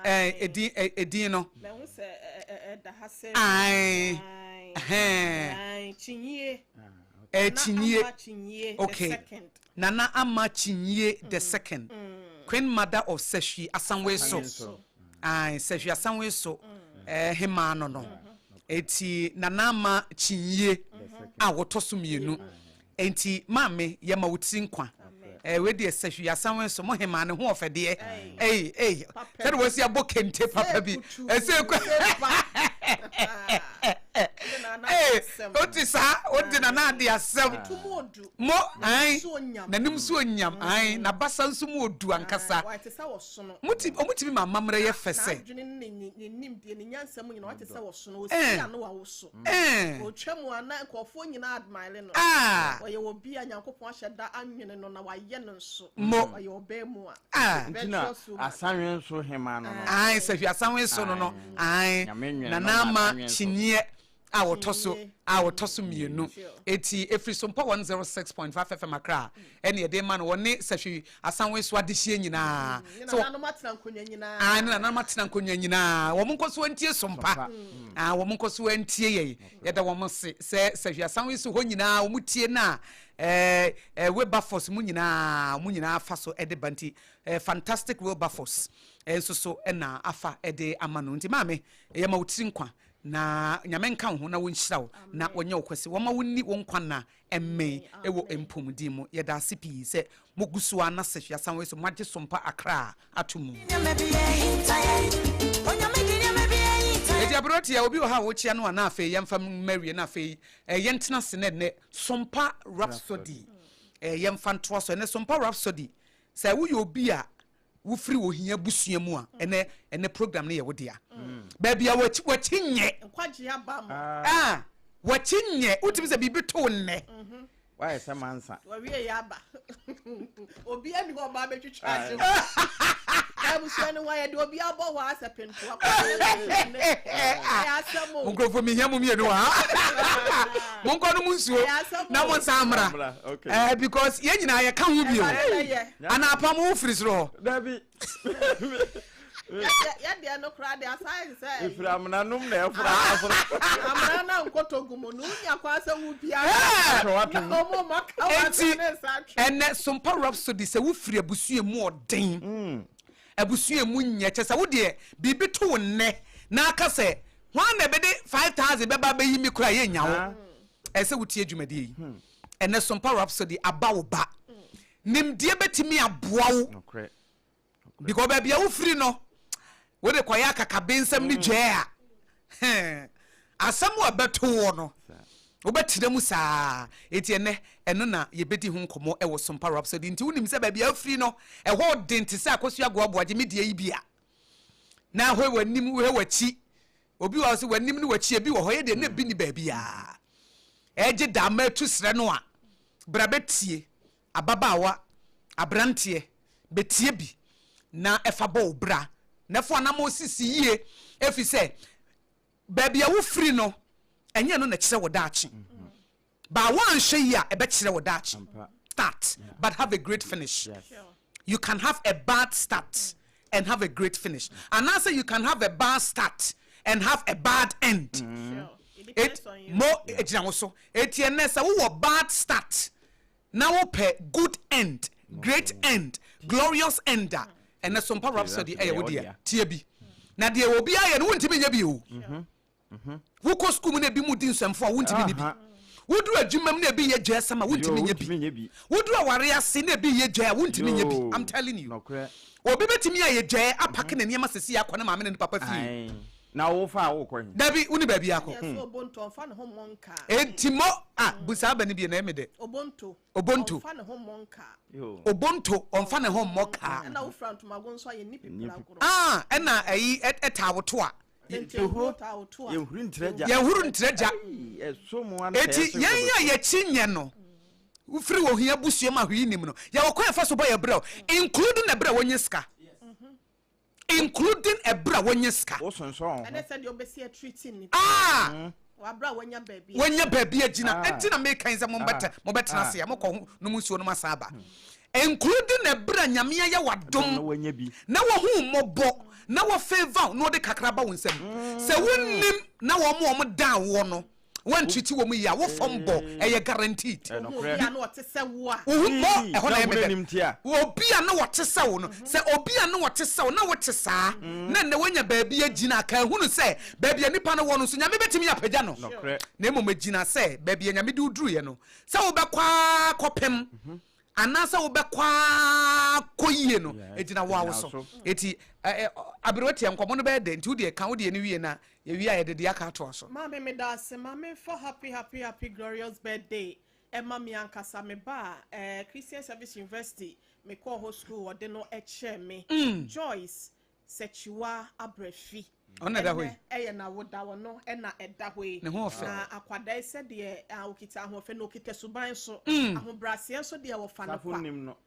eh, edin eh, edin no. Ae, ɛhɛn. Eh, Kyinye. Okay. Nana Ama Kyinye the second. Queen mother of Sehwi Asanweso. Ae, Sehwi Asanweso eh, hemaa no no. Eti Nana Ama Kyinye a wɔtɔ so mmienu. Enti maame yɛma wo tiri nkwa. Eh, wei deɛ Sehwi Asanweso mo hemaa ne ho ɔfɛdeɛ. Ei, ei, sɛde wɔasi abɔ kente papa bi. Ɛsɛ kɔ. Ee, wote saa, wode Nana ade asɛm. Mo, ae, n'anim so onyam, ae, n'abasa nso mu odu ankasa. Moti, wɔtumi ma amammerɛ yɛ fɛ sɛ. Eh, eh. Ah. Mo. Ah. Nti na asanwe nso hema no no. Ae, sɛ hwɛ asanwe so no no, ae, Nana Ama Kyiniɛ a wɔtɔ so a wɔtɔ so mmienu. Eti efiri Sompa 106.5 FM Accra ɛne ɛde ma no wɔne Sahwi Asanwe so adehyeɛ nyinaa. Ne nananom atena nkonnwa nyinaa. Ae, ne nananom atena nkonnwa nyinaa. Wɔn nkɔ so ntie Sompa. Ah, wɔn nkɔ so ntie yɛn. Yɛda wɔn ase sɛ Sahwi Asanwe so hɔ nyinaa wɔn tie no a eh, eh, Wilberforce mu nyinaa, wɔn nyinaa afa so de ba nti eh, fantastic Wilberforce eh, nso so na afa de ama no nti maame yɛma wo tiri nkwa na nyame nka wo ho na wɔnhyira wo na wɔnyɛ wo kwasi wɔma wo nni wo nkwa nna mmɛn wɔ mpɔmuden mu yɛda ase pii sɛ mogu so a na sɛ hwiasan wei so moagye sompa akra ato mu. Eti aberanteɛ obi wɔ ha a wokyia no a na afei yɛmfa mmawie na afei eh, yɛntena ase na ɛnɛ Sompa Rhapsody eh, yɛmfa ntoa so ɛnɛ Sompa Rhapsody sɛ woyɛ obi a wofiri ohia busua mu a ɛnɛ ɛnɛ program no yɛ wo dea baabi a wakyi wakyi nyɛ Nkwagye aba mo. ah wakyi nyɛ wotumi sɛ biribi to wo nnɛ Wayɛ sɛ mansa. Wawie yɛ aba. Obi ani hɔ ɔba abɛtwitwa agye wo. Abusua no wayɛ de obi abɔ hɔ asɛ pentoa. Ɛyɛ asɛm o. Mo nkurɔfoɔ mehia mo mmienu wɔ ha. Monkɔ nom nsuo na mo nsan mmra. Eh, because yɛn nyinaa yɛka ho bio. Anaa apam wo firi soro hɔ. Dabi. Yɛ deɛ no koraa deɛ asan sɛ. Efiri amena nom na ɛfura aforo. Amena na nkoto gu mu no wonya kwan sɛ wo pia. Ɔmo ma ka wa Enti ɛnɛ Sompa Rhapsody sɛ wofiri abusua mu ɔden abusua mu nyɛ kyɛ sɛ wo deɛ biribi to wo nnɛ na aka sɛ hwan na ɛbɛde 5000 bɛba abɛyi me koraa yɛnnya wo ɛsɛ wotie dwumadie yi ɛnɛ Sompa Rhapsody aba wo ba nimdeɛ bɛtumi aboa wo because baabi a wofiri no wode kɔyɛ akakabensɛm ne dwɛɛ a asɛm a ɛbɛto woɔ no wobɛtena mu saa enti ɛnɛ ɛno na yɛbɛdi ho nkɔmmɔ ɛwɔ Sompa Rhapsody nti wonim sɛ baabi a wofiri no ɛhɔ den te sɛ akɔsua agoaboa gye me deɛ yi bi a na hwɛ w'anim hwɛ w'akyi. Obi wɔ hɔ sɛ w'anim ne w'akyi ebi wɔ hɔ yɛ deɛ na ebi ni baabiara. Ɛgye da ama atu srɛ no a, bra bɛtie, ababaawa, aberanteɛ, bɛtie bi na ɛfa bɔ wo bra na ɛfo anamɔ sisi yie ɛfiri sɛ baabi a wofiri no ɛnyɛ ɛno na ɛkyerɛ wo daakye. But woanhwɛ yie a ɛbɛkyerɛ wo daakye. Start but have a great finish. You can have a bad start and have a great finish. Anaasɛ you can have a bad start and have a bad end. Sure. It Et, depends on you. mo egyina wo so. Eti ɛnɛ sɛ wowɔ bad start na wopɛ good end, great end, glorious end a, ɛnɛ Sompa Rhapsody ɛyɛ wo dea. Tie bi. Na deɛ obi ayɛ no wontumi nyɛ bi o. Wokɔ sukuu mu na ebi mu di nsɛmfo a wontumi ne bi. Woduru adwuma mu na ebi yɛ dwa asɛm a wontumi nyɛ bi. Woduru aware ase na ebi yɛ dwa a wontumi nyɛ bi. I'm telling you. Obi betumi ayɛ dwa apake ne nneɛma sisi akɔ ne maame ne ne papa fie. Na wo fa a wokɔ he? Dabi, woni baabi akɔ. Yɛ so obonto ɔmfa ne ho mmɔ nkaa. Enti mo a busaa ba no bi na ɛyɛ me dɛ. Obonto. Obonto. Ɔmfa ne ho mmɔ nkaa. Obonto ɔmfa ne ho mmɔ kaa. Ɛna wofura ntomago nso a yɛnni pipira agorɔ. Ah, ɛna ɛyi ɛtaa woto a. Yɛhuru ntirɛ gya. Enti yɛn a yɛkyi nyɛ no, wofiri ohia busua mu a hwee nim no, yɛwɔ kwan yɛfa so bɔ yɛ brɛ, including ɛbrɛ a wɔnyɛ sika. Including ɛbrɛ a wɔnyɛ sika. Ah! Wɔnya baabi agyina. Enti na meka yi sɛ mobɛtena ase a mokɔ ho nom nsuo nom asan aba. Including ɛberɛ a Nyame ayɛ wo adom na wahu wo mmɔbɔ na wa favour wo na ɔde kakra ba wo nsam. Sɛ wonnim na wɔn a wɔn dan woɔ no woantriti wɔn yie a, wo fam bɔ ɛyɛ guaranteed. Wohu obi a na ɔte sɛ wo a. Wohu mɔ ɛhɔ na ɛyɛ me dɛ. Obi a na ɔte sɛ wo no, sɛ obi a na ɔte sɛ wo na wote saa na nnɛ woanya baabi agyina a, ka hunu sɛ baabi a nipa no wɔ no nso Nyame bɛtumi apagya no. Na mmom gyina sɛ baabi a Nyame de wo duruiɛ no, sɛ wobɛkɔ ara kɔpem anaasɛ wobɛkɔ ara kɔ yie no, ɛgyina wo ara wo so. Enti aberewa tia nkɔmmɔ no bɛyɛ dɛ, nti wo deɛ ka wo deɛ no wie na yɛwie a yɛde deɛ aka atoa so. Maame meda ase ma memfa happy happy happy glorious birthday ɛma me ankasa me ba a eh, Christian Service University mekɔɔ hɔ school wɔde no kyɛɛ me Joyce Sekyiwa Abrafi. Ɔno na ɛda hɔ yi. Ɛnnɛ ɛyɛ n'awoda, ɔno na ɛda hɔ yi. Ne ho ɔfɛ. Na akwadaa yi sɛdeɛ ah, ɔkita ahoɔfɛ na ɔkita suban nso. Ahobrɛaseɛ nso deɛ wɔfa no Safo kwa. nim no.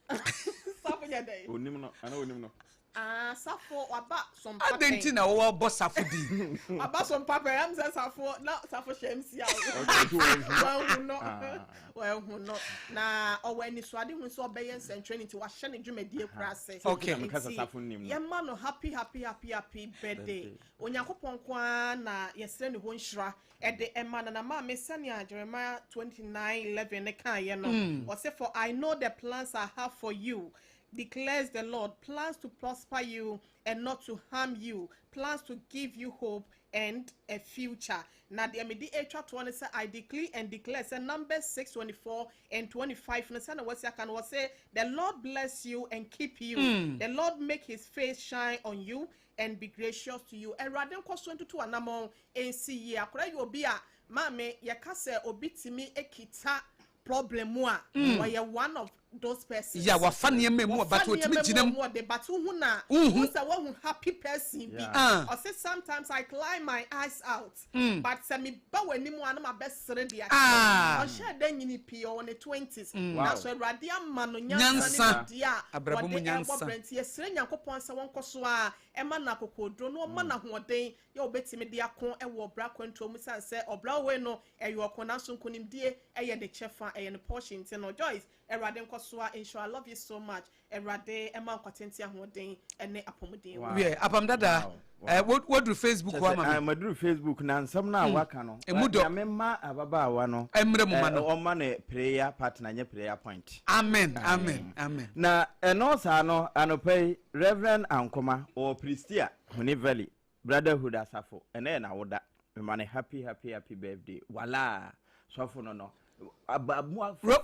Safo nyɛ dɛn? Onim no, ana onim no. Ah, Safo waba sompa Adɛn pɛn. nti na wɔbɔ Safo din? Waba sompa pɛn, ɛm sɛ Safo, na Safo hyɛ MC a. Okay, nti wɔnhu no. Wɔnhu no. Ah. Wɔahu no, na ɔwɔ anisoadehu sɛ ɔbɛyɛ nsɛnkyerɛnne nti wahyɛ ne dwumadie kora ase. Okay. Nti yɛma no happy happy happy happy birthday. Onyankopɔn nko ara na yɛsrɛ ne hɔ nhyira ɛde ɛma no. Na maame sɛnea Jeremiah 29:11 ne kaeɛ no, ɔse for I know the plans I have for you declares the Lord, plans to prosper you and not to harm you, plans to give you hope and a future. Na deɛ mede retwa toɔ ne sɛ I decree and declare sɛ Numbers 6, 24 and 25 no sɛdeɛ wɔasi aka no wɔse The Lord bless you and keep you, the Lord make his face shine on you and be gracious to you. Awurade nkɔ so ntutu w'anammɔn nsi yie. Akwadaa yɛ obi a maame yɛka sɛ obi tumi kita problem mu a ɔyɛ one of those persons. Yeah, wafa nneɛma mu a but Wɔfa otumi nneɛma gyina mu mu. a ɔde but wohu na Wohu. wohu sɛ woahu happy person bi. Yeah. Ah. Ɔse sometimes I cry my eyes out but sɛ meba w'anim a na mabɛsere de akyerɛ. Ah. Ɔnhyɛɛ da nyini pii ɔwɔ ne twenties. Mm. Wow. Nanso Awurade ama no nyansa ne Nyansa. nimdeɛ a Abrabɔ mu wɔde ɛrebɔ nyansa. brɛ nti yɛsrɛ Nyankopɔn sɛ wɔnkɔ so ara ɛma no akokoɔduro na ɔma no ahoɔden yɛ obetumi de ako wɔ ɔbra akwantuo mu sane sɛ ɔbra wei no ɛyɛ ɔko nanso nkonimdie ɛyɛ ne kyɛfa ɛyɛ ne portion nti no Joyce Awurade nkɔsoa nhyira I love you so much Awurade ɛma nkwatenten ahoɔden ɛne apɔmuden. Wow. Wiɛ, apam dada, Wow. Wow. eh, woduru Facebook hɔ ama Kyɛ sɛ, me. maduru Facebook na nsɛm no a waka no, Emu dɔ. Nyame ma ababaawa no Ɛmmerɛ mu ma no. ɔma no prayer partner nyɛ prayer point. Amen, amen, amen. Na ɛno saa no, anɔpa yi, Reverend Ankoma ɔwɔ Prestea, Huni Valley Brotherhood Asafo, ɛnɛ yɛ n'awoda. Mema no happy happy happy birthday. Walaa, sɔfo no no.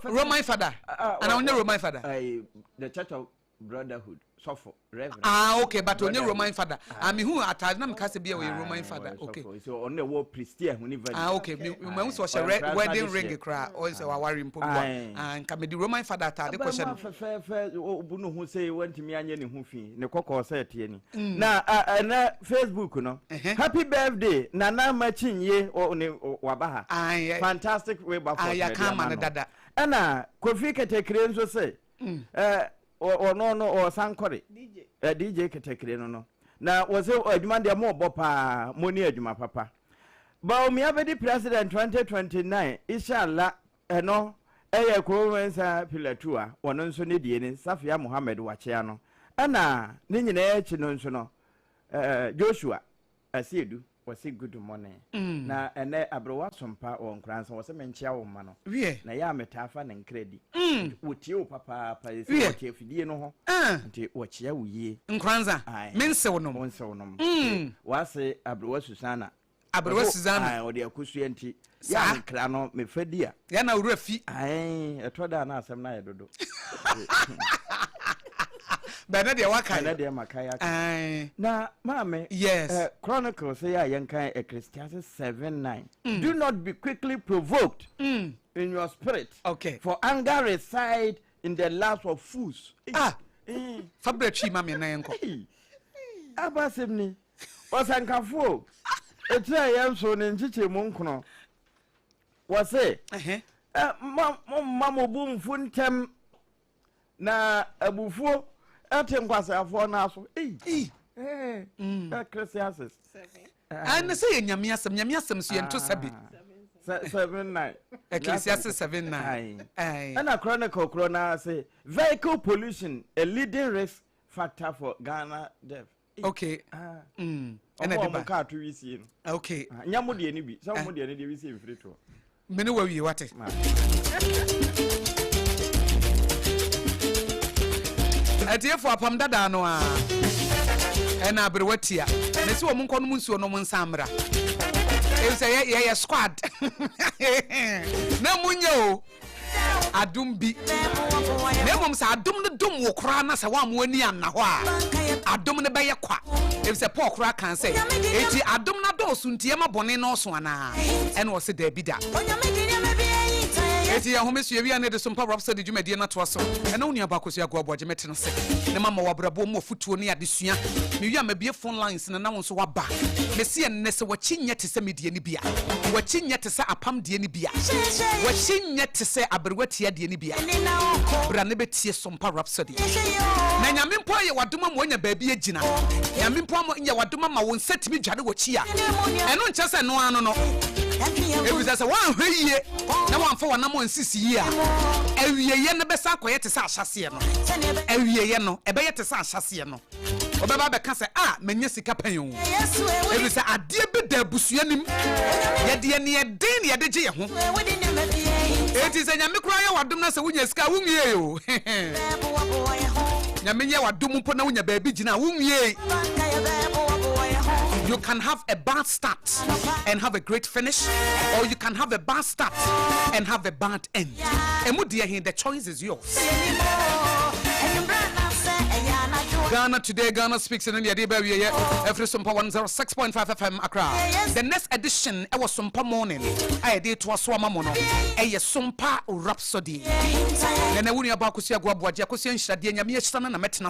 Roman fada? Ana ɔnyɛ Roman fada? The Church of Brotherhood sɔfo Reverend. Ah okay, but onye Roman father. Ah me hu atade na me ka sɛ bia ɔyɛ Roman father. Okay. So ɔno na ɛwɔ Prestea University. Ah okay, me me hu sɛ ɔhyɛ wedding ring kra, ɔyɛ sɛ waware mpo mpo. Ah nka me de Roman father atade kɔhyɛ no. Abɛma fɛfɛɛfɛ obu no ho sɛ wantumi anyɛ ne ho fi, ne kɔkɔɔ sɛ ɛteɛ ni. Na ɛnɛ Facebook no, happy birthday Nana Machinye ne waba ha. Fantastic Wilberforce na ɛde ama no. Ɛna Kofi Ketekire nso se ɔno no ɔsan kɔre DJ Ketekire no no na wɔsɛ adwuma deɛ mo bɔ paa mo ni adwuma papa. Bawumia bɛdi president 2029 inshallah ɛno ɛyɛ Kowmensa Pilatua wɔno nso ne die ne Safia Mohammed wakyea no ɛna ne nyinaa akyi no nso no Joshua Asiedu wɔse good morning na ɛnɛ aberewa sompa wɔ Nkoransa wɔse menkyea wo mma no na ɛyɛ a metaa fa ne nkra di nti wɔtie wo papaapa ɛsɛ wɔte afidie no ho nti wɔkyea wo yie Nkoransa mensew nom wo nsew nom nti wɔase aberewa Susana Aberewa Susana ɔde akosua nti yɛ a nkra no mefa di a yɛ na owura fi ɛtɔ da a na asɛm no ayɛ dodo Bɛnɛ deɛ waka Bɛnɛ deɛ maka yɛ aka. Na maame. Yes. Chronicles yɛ a yɛn kan Ecclesiastes 7:9. Do not be quickly provoked in your spirit. Okay. For anger reside in the laps of fools. Ah. Fa brɛ twi ma me na yɛn kɔ. Aba asɛm ni. Ɔsɛnkafo o. Etiri a yɛn so ne nkyekyɛ mu nkono. Wɔse. Mo mma mo bo mfu ntɛm. Na abufuo te nkwaseafoɔ nan so. Ei! Ecclesiastes. Ɛne sɛ yɛ nyame asɛm, nyame asɛm so yɛnto sɛbe. 7:9. Ecclesiastes 7:9. Ɛna Chronicle korɔ no ase vehicle pollution a leading risk factor for Ghana death. Okay. Ɛna de ba. Ɔmo kaa to wisie no. Okay. Nya mo deɛ no bi. Sɛ mo deɛ no deɛ wisie mfiri toɔ. Me ne wawie wate. Atiefo apam dadaa no a ɛna aberewa tia. Mesi wɔn nkɔ nom nsuo nom nsa mmra. Efisɛ yɛyɛ squad. Na mu nyɛ o. Adom bi. Na mmom sɛ adom no dom wo koraa na sɛ woamma w'ani anna hɔ a, adom no bɛyɛ kwa. Efisɛ Paul koraa kaa sɛ, Enti adom no adɔɔso nti ɛma bɔne nnɔɔso anaa? Ɛnna ɔse, Dabi da. Enti yɛn home so yɛwie a na yɛde Sompa Rhapsody dwumadie no atoa so. Ɛna wo nuabaa Akosua Aguaa Aboagye mɛtena ase na mama wo abrabɔ mu afotuo ne adesua. Mewie a mabue phone lines no na wo nso woaba. Mese ɛnnɛ sɛ w'akyi nyɛ te sɛ me deɛ no bi a, w'akyi nyɛ te sɛ apam deɛ no bi a, w'akyi nyɛ te sɛ aberewa tia deɛ no bi a, bra na bɛtie Sompa Rhapsody. Na Nyame mpo ayɛ w'adom ama wanya baabi agyina. Nyame mpo ama yɛ w'adom ama wo nsa tumi dware w'akyi a, ɛno nkyerɛ sɛ ɛno ara no no. Efisɛ sɛ woanhwɛ yie na woamfa w'anammɔn ansisi yie a, awieeɛ no bɛsan akɔyɛ te sɛ ahyɛaseɛ no. Awieeɛ no, ɛbɛyɛ te sɛ ahyɛaseɛ no. Wobɛba abɛka sɛ, 'A, manya sika pɛn o. Efisɛ adeɛ bi da abusua no mu. Yɛde aniɛden na yɛde gye yɛn ho. Enti sɛ Nyame koraa yɛ w'adom na sɛ wonya sika a, wonwiei o. Nyame nyɛ w'adom mpo na wonya baabi gyina a, wonwiei. You can have a bad start and have a great finish, or you can have a bad start and have a bad end. Emu deɛ he, the choice is yours. Ghana Today, Ghana Speaks, and the idea we every Sumpa 106.5 FM Accra. The next edition, it was Sumpa morning. I did to Aswama Mono, a Sumpa Rhapsody. Then I wouldn't about Kusia Guabuaja, Kusia Shadia, Yamia Sana, Metna.